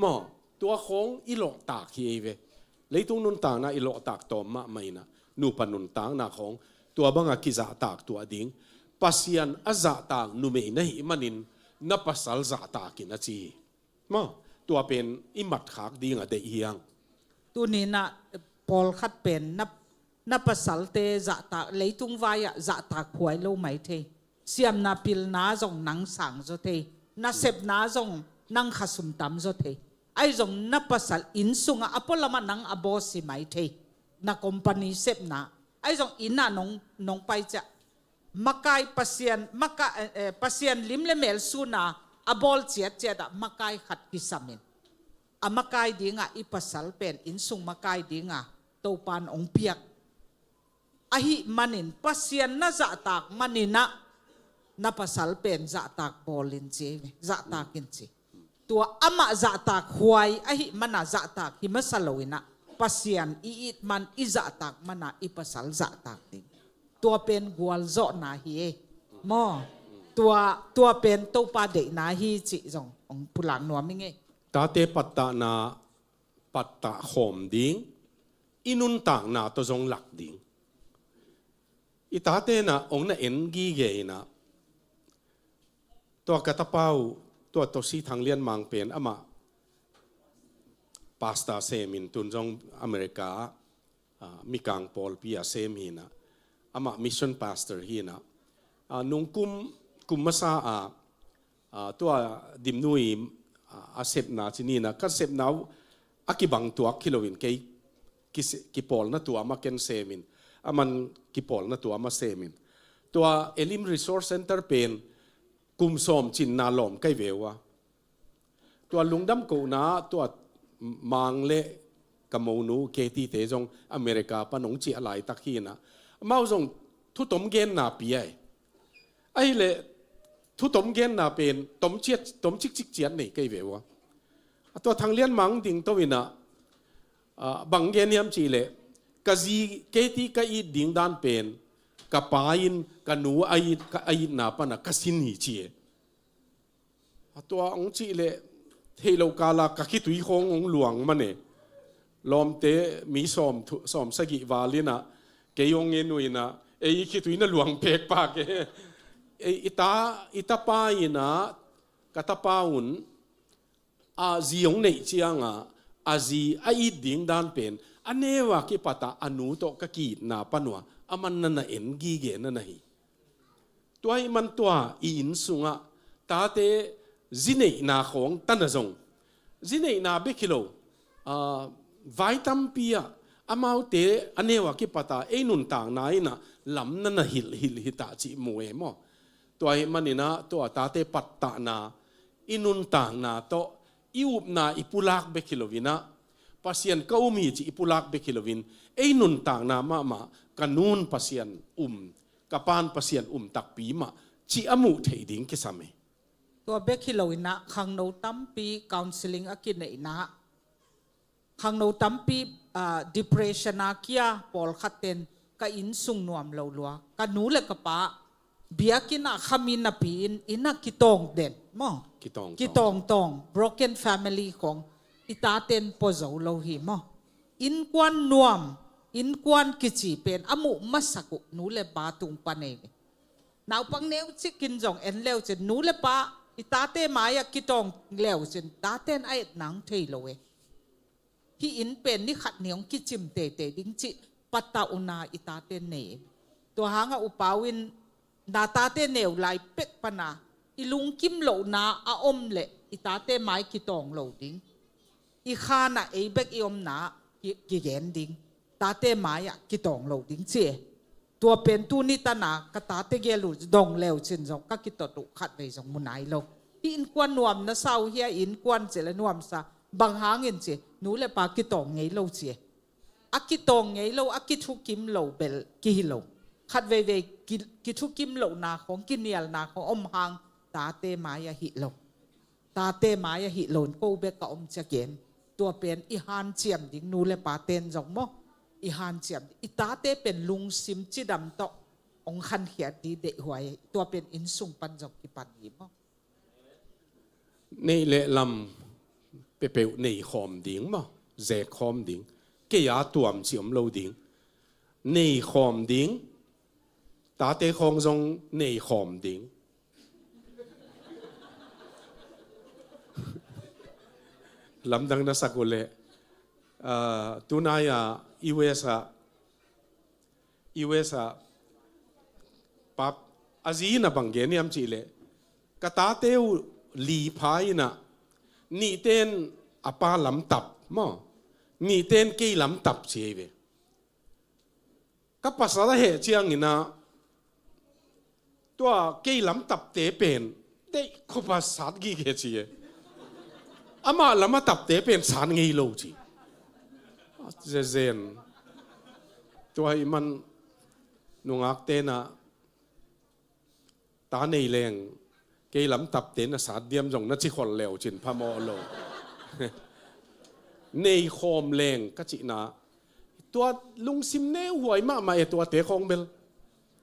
maw. Tua khawng i lawhtak hi ei ve. Leitung nuntakna i lawhtak tawm mahmah inah nupa nuntakna khawng tua banga kizahtak tuah ding. Pasian a zahtak numei na hih manin na pasal zahtak in a ci hi. Maw, tua pen i matkhak ding a deih hiang. Tuni inah pawlkhat pen na, na pasalte zahtak, leitung vai-ah zahtak huai lo mai thei. Siamna pilna zong nang sang zaw thei. Na sepna zong nang khasum tam zaw thei. Ahi zong na pasal inn sungah a pualamah nang a boss hi mai thei. Na company sepna ahi zong inn ah nong, nong pai ciah makai Pasian, maka, eh, eh, Pasian lim le mel suna a bawl ciatciat ah makai khat kisam in, a makai dingah i pasal pen inn sung makai dingah Topan hong piak. Ahih manin Pasian na zahtak maninah na pasal pen zahtak bawl in ci, zahtak in ci. Tua amah zahtak huai ahih mana zahtak hi masa lo inah Pasian i it man, i zahtak mana i pasal zahtak ding. Tua pen gualzawhna hi e maw. Tua, tua pen Topa deihna hi cih zong hong pulak nuam ing e. Tate pattahna pattah khawm ding, i nuntakna tawh zong lak ding. I tate inah hong na en gige inah, tua ka tapa uh, tua Tosi Thang Lian Mang pen amah pastor semin tun zong America ah, ah, Mikang pawlpi ah sem hinah, amah mission pastor hinah, ah, nungkum, kum masa ah, ah, tua Dimnu i, ah, a sepna ci ninah, ka sepna uh a kibang tuak hi loin kei kise-, kipawlna tua mah ken semin, aman kipawlna tua mah semin. Tua Elim Resource Center pen kum sawm cinna lawm kai ve uh a. Tua lungdam kohna, tua Mang le ka monu Katie te zong America pan hong ciah laitak hinah, amau zong thutom genna pia e. Ahileh thutom genna pen tom ciat, tom cikcik ciat nei kei ve uh a. Tua Thang Lian Mang ding to inah, ah, bang gen hiam cihleh, ka zi Katie ka it ding dan pen ka pa in ka nu a it, ka a itna pana ka sin hi ci e. A tua hong cihleh theih lo kala ka khitui khawng hong luang man e. Lawmte mi sawm thu-, sawm sagih val inah kei hong en uh inah, ei khitui na luang pekpak e. Ei, i ta, i tapa inah, ka tapa un a zi hong neih cianga a zi a it ding dan pen a neu a kipata a nu tawh ka ki-itna panua aman na na en gige na na hi. Tua ahih man tua i inn sungah tate zi neihna khawng tana zong, zi neihna bek hi lo, ah, vai tampi ah amaute a neu a kipata ei nuntakna inah lam na na hilh hilh hi ta cih mu e maw. Tua ahih maninah tua tate pattahna, i nuntakna tawh i upna i pulak bek hi loinah, Pasian ka um hi cih i pulak bek hi loin, ei nuntakna mahmah ka nun Pasian um, ka pan Pasian um takpi mah cih a muh theih ding kisam e. Tua bek hi loinah khangno tampi counseling a kineihna, khangno tampi, ah, depression a kia pawlkhat ten ka inn sung nuam lo lua. Ka nu le ka pa biakinn ah khami napi-in inn ah kitawng den maw. Kitawng tawng. Kitawng tawng, broken family khawng i taten pua zo lo hi maw. Innkuan nuam, innkuan kici pen a muh masak uh nu le pa tung pan ei ve. Naupang neucikin zong en leucin nu le pa i tate mai-ah kitawng leucin taten a etna hong thei lo e. Hih inn pen ni khat ni hong kicim teitei ding cih patauhna i taten nei e. Tua hangah upa uh in Na tate neu lai pek pana i lungkim lohna a om leh i tate mai kitawng lo ding. I khanah ei bek i omna ki- kigen ding. Tate mai-ah kitawng lo ding ci e. Tua pen tuni tana ka tate gel uh dong leu cin zong ka kitot uh khatvei zong mu nai lo. Hih innkuan nuam na sa uh hia, innkuan ci le nuamsa, bang hangin ci, nu le pa kitawng ngei lo ci e. A kitawng ngei lo, a kithukim lo bel kihi lo. Khat veivei ki- kithukim lohna khong, kinialna khong om hang tate mai ahi lo. Tate mai ahi lo in ko bek ka om ciakin. Tua pen i hanciam ding, nu le pa ten zong maw, i hanciam ding. I tate pen lungsim cidam tawh hong khankhiat ding deihhuai. Tua pen inn sung pan zong kipan hi maw. Neih le lam peuhpeuh nei khawm ding maw, zek khawm ding. Kei a tuam ci om lo ding. Nei khawm ding. Tate khawng zong nei khawm ding. Lamdang na sak uh leh, ah, tunai ah U S ah, U S ah, pap, a zi in a bang gen hiam cih leh, ka tate uh li pha in ah, nihten a pa lam tap maw, nihten kei lam tap ci hi ve. Ka pasal a heh ciangin ah, tua kei lam tapte pen deih khop a sat gige ci e. Amah lam a tapte pen sat ngei lo ci. Zezen. Tua ahih man nungakte na ta nei leng, kei lam tapte na sat diam zong na ci khol leu cin phamawh lo. Nei khawm leng ka cihna, tua lungsim neuhuai mahmah e, tuate khawng bel.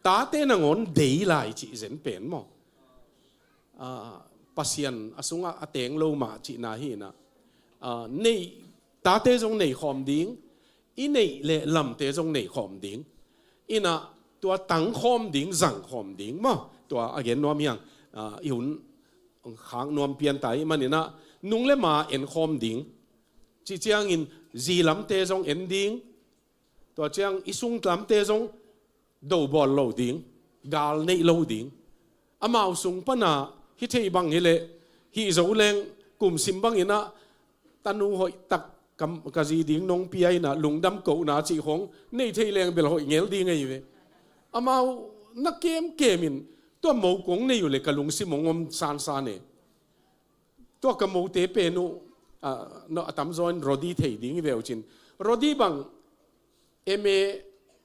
Tate nangawn dei lai cih zen pen maw. Ah, Pasian a sungah a teng lo mah cihna hi in ah. Ah, nei, tate zong nei khawm ding, i neih le lamte zong nei khawm ding. In ah tua tang khawm ding, zang khawm ding maw. Tua a gen nuam hi hang, ah, i hun khak nuam pian ta ahih man in ah, nung le ma en khawm ding. Cih ciangin zi lamte zong en ding. Tua ciang i sung lamte zong do bawl lo ding, gal neih lo ding. Amau sung pana hi thei bang hi leh, hih zo leng kum sim bangin ah, tanu hoih tak ka, ka zi ding nong pia in ah, lungdam kohna cih khong nei thei leng bel hoih ngel ding ahi ve. Amau na kemkem in, tua mo kong nei uh leh ka lungsim hong om sansan e. Tua ka mote pen uh, ah, no, a tamzaw in Rodi thei ding hi ve uh cin. Rodi bang M A,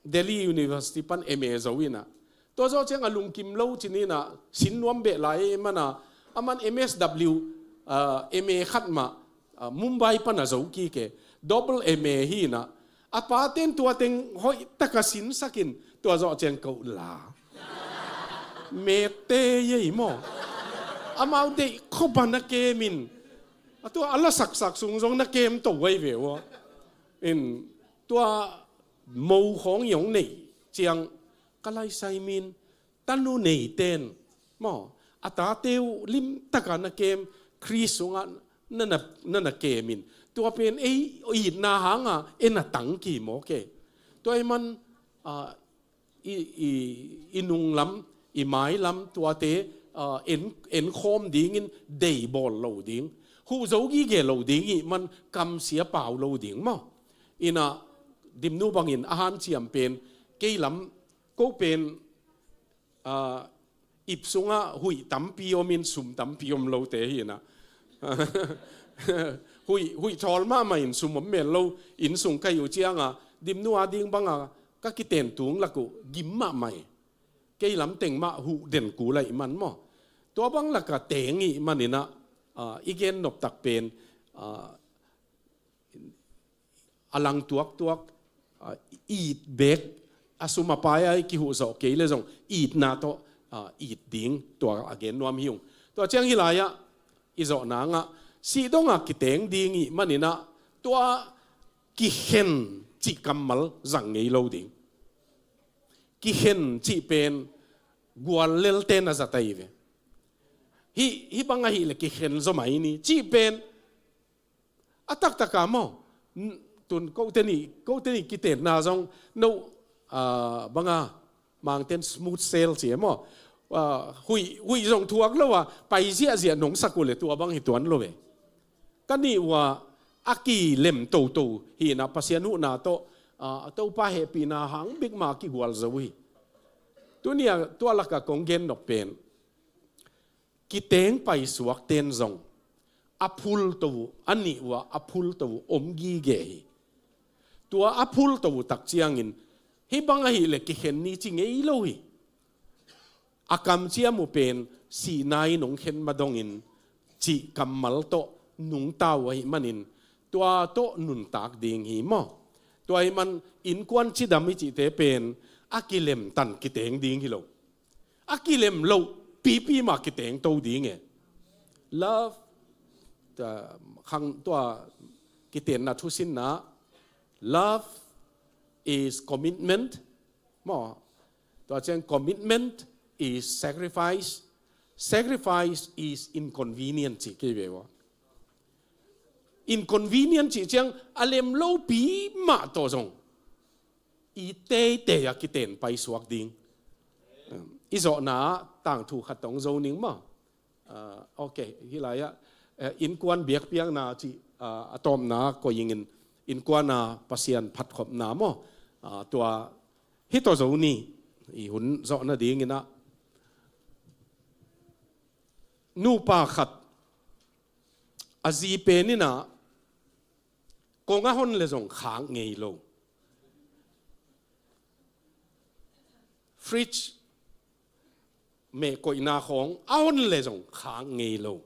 Delhi University pan M A zo in ah. Tua zawh ciang a lungkim lo cin in ah, sin nuam beh lai ahih man ah, aman M S W, ah, M A khat mah, ah, Mumbai pan a zo kik e. Double M A hi in ah, a paten tua teng hoih taka sinsakin, tua zawh ciang ko la. Mete yei maw. Amau deih khop a na kem in. A tua a la saksak sung zong na kem to wai ve ua. In tua mo khawng i hong neih ciang ka laisai min tanu neiten maw, a tate uh limtaka na kem, Khrist sungah na, na, na, na kem in. Tua pen ei itna hanga ei na tangki maw ke. Tua ahih man, ah, i, i, i nunglam, i mailam tuate, ah, en, en khawm dingin dei bawl lo ding. Huh zo gige lo ding ahih man kamsia pau lo ding maw. In ah Dimnu bangin a hanciam pen, kei lam ko pen, ah, ip sungah huih tampi om in sum tampi om lote hi in ah. Huih, huih thawl mahmah in sum om mel lo, inn sung ka hih uh cianga, Dimnu a ding banga ka kiten tung lak uh gim mahmah hi. Kei lam teng mah huh den kul ahih man maw. Tua bang laka teng ahih man in ah, ah, i gen noptak pen, ah, a lang tuaktuak, ah, it bek, a sum a pai a i kihuh zawh kei le zong itna tawh, ah, it ding, tua a gen nuam hi ung. Tua ciang hih lai-ah i zawh nangah sih dongah kiteng ding ahih man in ah, tua kikhen cih kammal zang ngei lo ding. Kikhen cih pen gual lelte na zat ahi ve. Hih, hih bang ahih leh kikhen zaw mai ni cih pen a taktaka maw. N-, tun kote nih, kote nih kitenna zong no, ah, banga Mangten smooth sail ci e maw. ah, huih, huih zong thuak lo a, pai ziahziah nong sak uh le tua bang hi tuan lo ve. Ka nih uh a, a kilem toto hi in ah Pasian huhna tawh, ah, Topa hehpihna hang bek mah a kigual zo hi. Tuni a tua lakah kong gen nop pen, kiteng paisuakte'n zong a phulto uh, a nih uh a, a phulto uh om gige hi. Tua a phulto uh tak ciangin, hih bang ahih leh kikhen ni ci ngei lo hi. A kamciam uh pen sihna in hong khen mah dongin cih kammal tawh nungta uh ahih manin, tua tawh nuntak ding hi maw? Tua ahih man innkuan cidam i cihte pen a kilemtan kiteng ding hi lo. A kilem loh pipi mah kiteng to ding e. Love, tua, khang tua kitenna thusinna, love is commitment, maw? Tua ciang commitment is sacrifice. Sacrifice is inconvenient ci kei ve ua. Inconvenient cih ciang a lem lopi mah tawh zong i teitei a kiten paisuak ding. I zawhna ah tangthu khat tawh zo ning maw? Ah, ok, hih lai-ah, eh, innkuan biakpiakna cih, ah, a tawpna koih ingin, innkuan a Pasian phatkhopna maw? Ah, tua hih tawh zo ni, i hun zawh nadingin ah, nupa khat a zi pen in ah kong a hon le zong khak ngei lo. Fridge mehkoihna khawng a hon le zong khak ngei lo.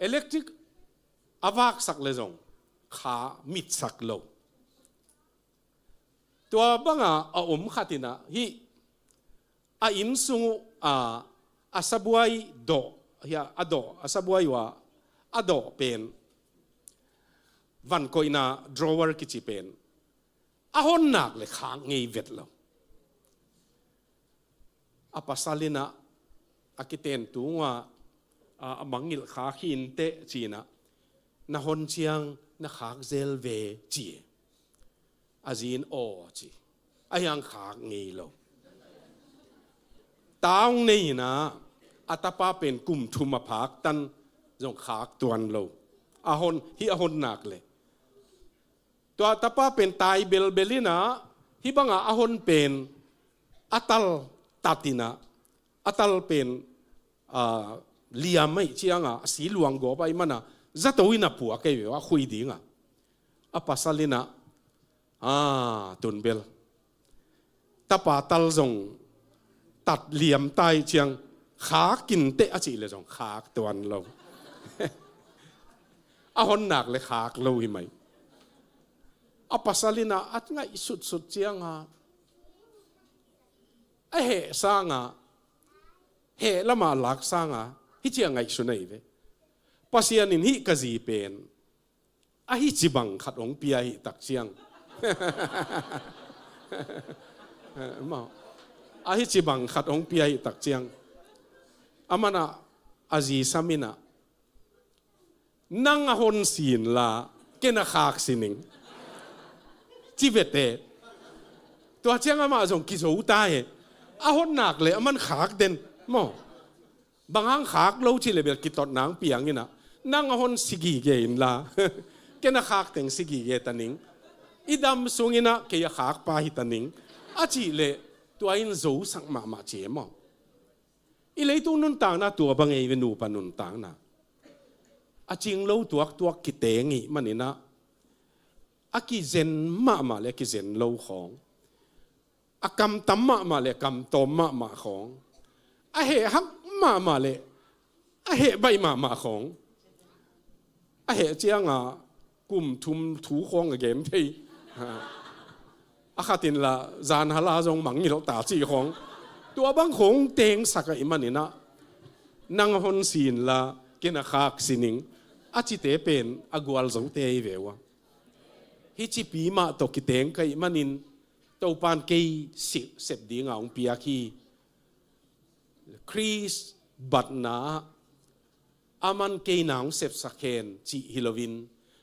Electric a vaksak le zong kha mitsak lo. Tua banga a om khat in ah hih a inn sung uh a, a sabuai dawh, hia, a dawh, a sabuai uh a, a dawh pen, vankoihna drawer kici pen, a hon nak le khak ngei vet lo. A pasal in ah a kiten tung uh a, a, a mangngilh khak hi inteh ci in ah, na hon ciang na khak zel ve ci. A zi in aw ci. A hiang khak ngei lo. Taung nei in ah a tapa pen kum thum a phak tan zong khak tuan lo. A hon, hih a hon nak le. Tua tapa pen tai belbel in ah, hih banga a hon pen a tal tat in ah, a tal pen, ah, liam ahih cianga, a si luang gawp ahih mana, zato in a puak ahi ve ua, a khui dinga. A pasal in ah, ah, tunbel. Tapa tal zong tat liam ta ahih ciang, khak inteh a cih le zong khak tuan lo. A hon nak le khak lo hi mai. A pasal in ah a ngaihsutsut cianga, a heh sanga, heh lama lak sanga, hih ciang ngaihsun ahi ve. Pasian in hih ka zi pen a hici bang khat hong pia hi tak ciang. Mau. A hici bang khat hong pia hi tak ciang. A mana a zi sam in ah, nang a hon sin la, ken a khak sining. Ci vete. Tua ciang amah zong kizo ta he. A hon nak le, a man khak den. Maw. Bang hang khak lo ci le bel kitot nang piang in ah, nang a hon si gige in la. Ken a khak teng si gige ta ning. I dam sung in ah kei a khak pa hi ta ning. A cih le tua in zosak mahmah ci e maw. I leitung nuntakna tua bang ei ve nupa nuntakna. A cing lo tuaktuak kiteng ih man in ah. A kizen mahmah le a kizen lo khawng. A kamtam mahmah le a kamtawm mahmah khawng. A heh hak mahmah le a heh baih mahmah khawng. A heh cianga kum thum thu khawng a gen thei. A khat in la zan hala zong mangngilh ta cih khawng. Tua bang khawng tengsak ahih man in ah. Nang a hon sin la, ken a khak sining. A cite pen a gualzote ahi ve ua. Hih cipi mah tawh kiteng ka hih manin, Topan kei sep, sep dinga hong piak hi. Khrist batna ah, aman kei na hong sepsak hen cih hi loin,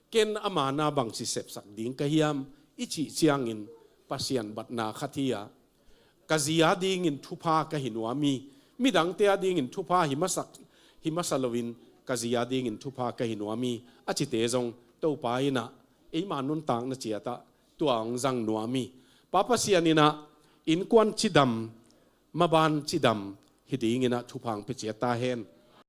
ken ama na bangci sepsak ding ka hiam i cih ciangin Pasian batna khat hi a. ka zi a dingin thupha ka hi nuam hi. Midangte a dingin thupha hi masa, hi masa loin ka zi a dingin thupha ka hi nuam hi, a cite zong Topa in ah eima nuntakna ciat ah tua hong zang nuam hi. Pa Pasian in ah innkuan cidam, maban cidam hi dingin ah thupha hong pia ciat ta hen.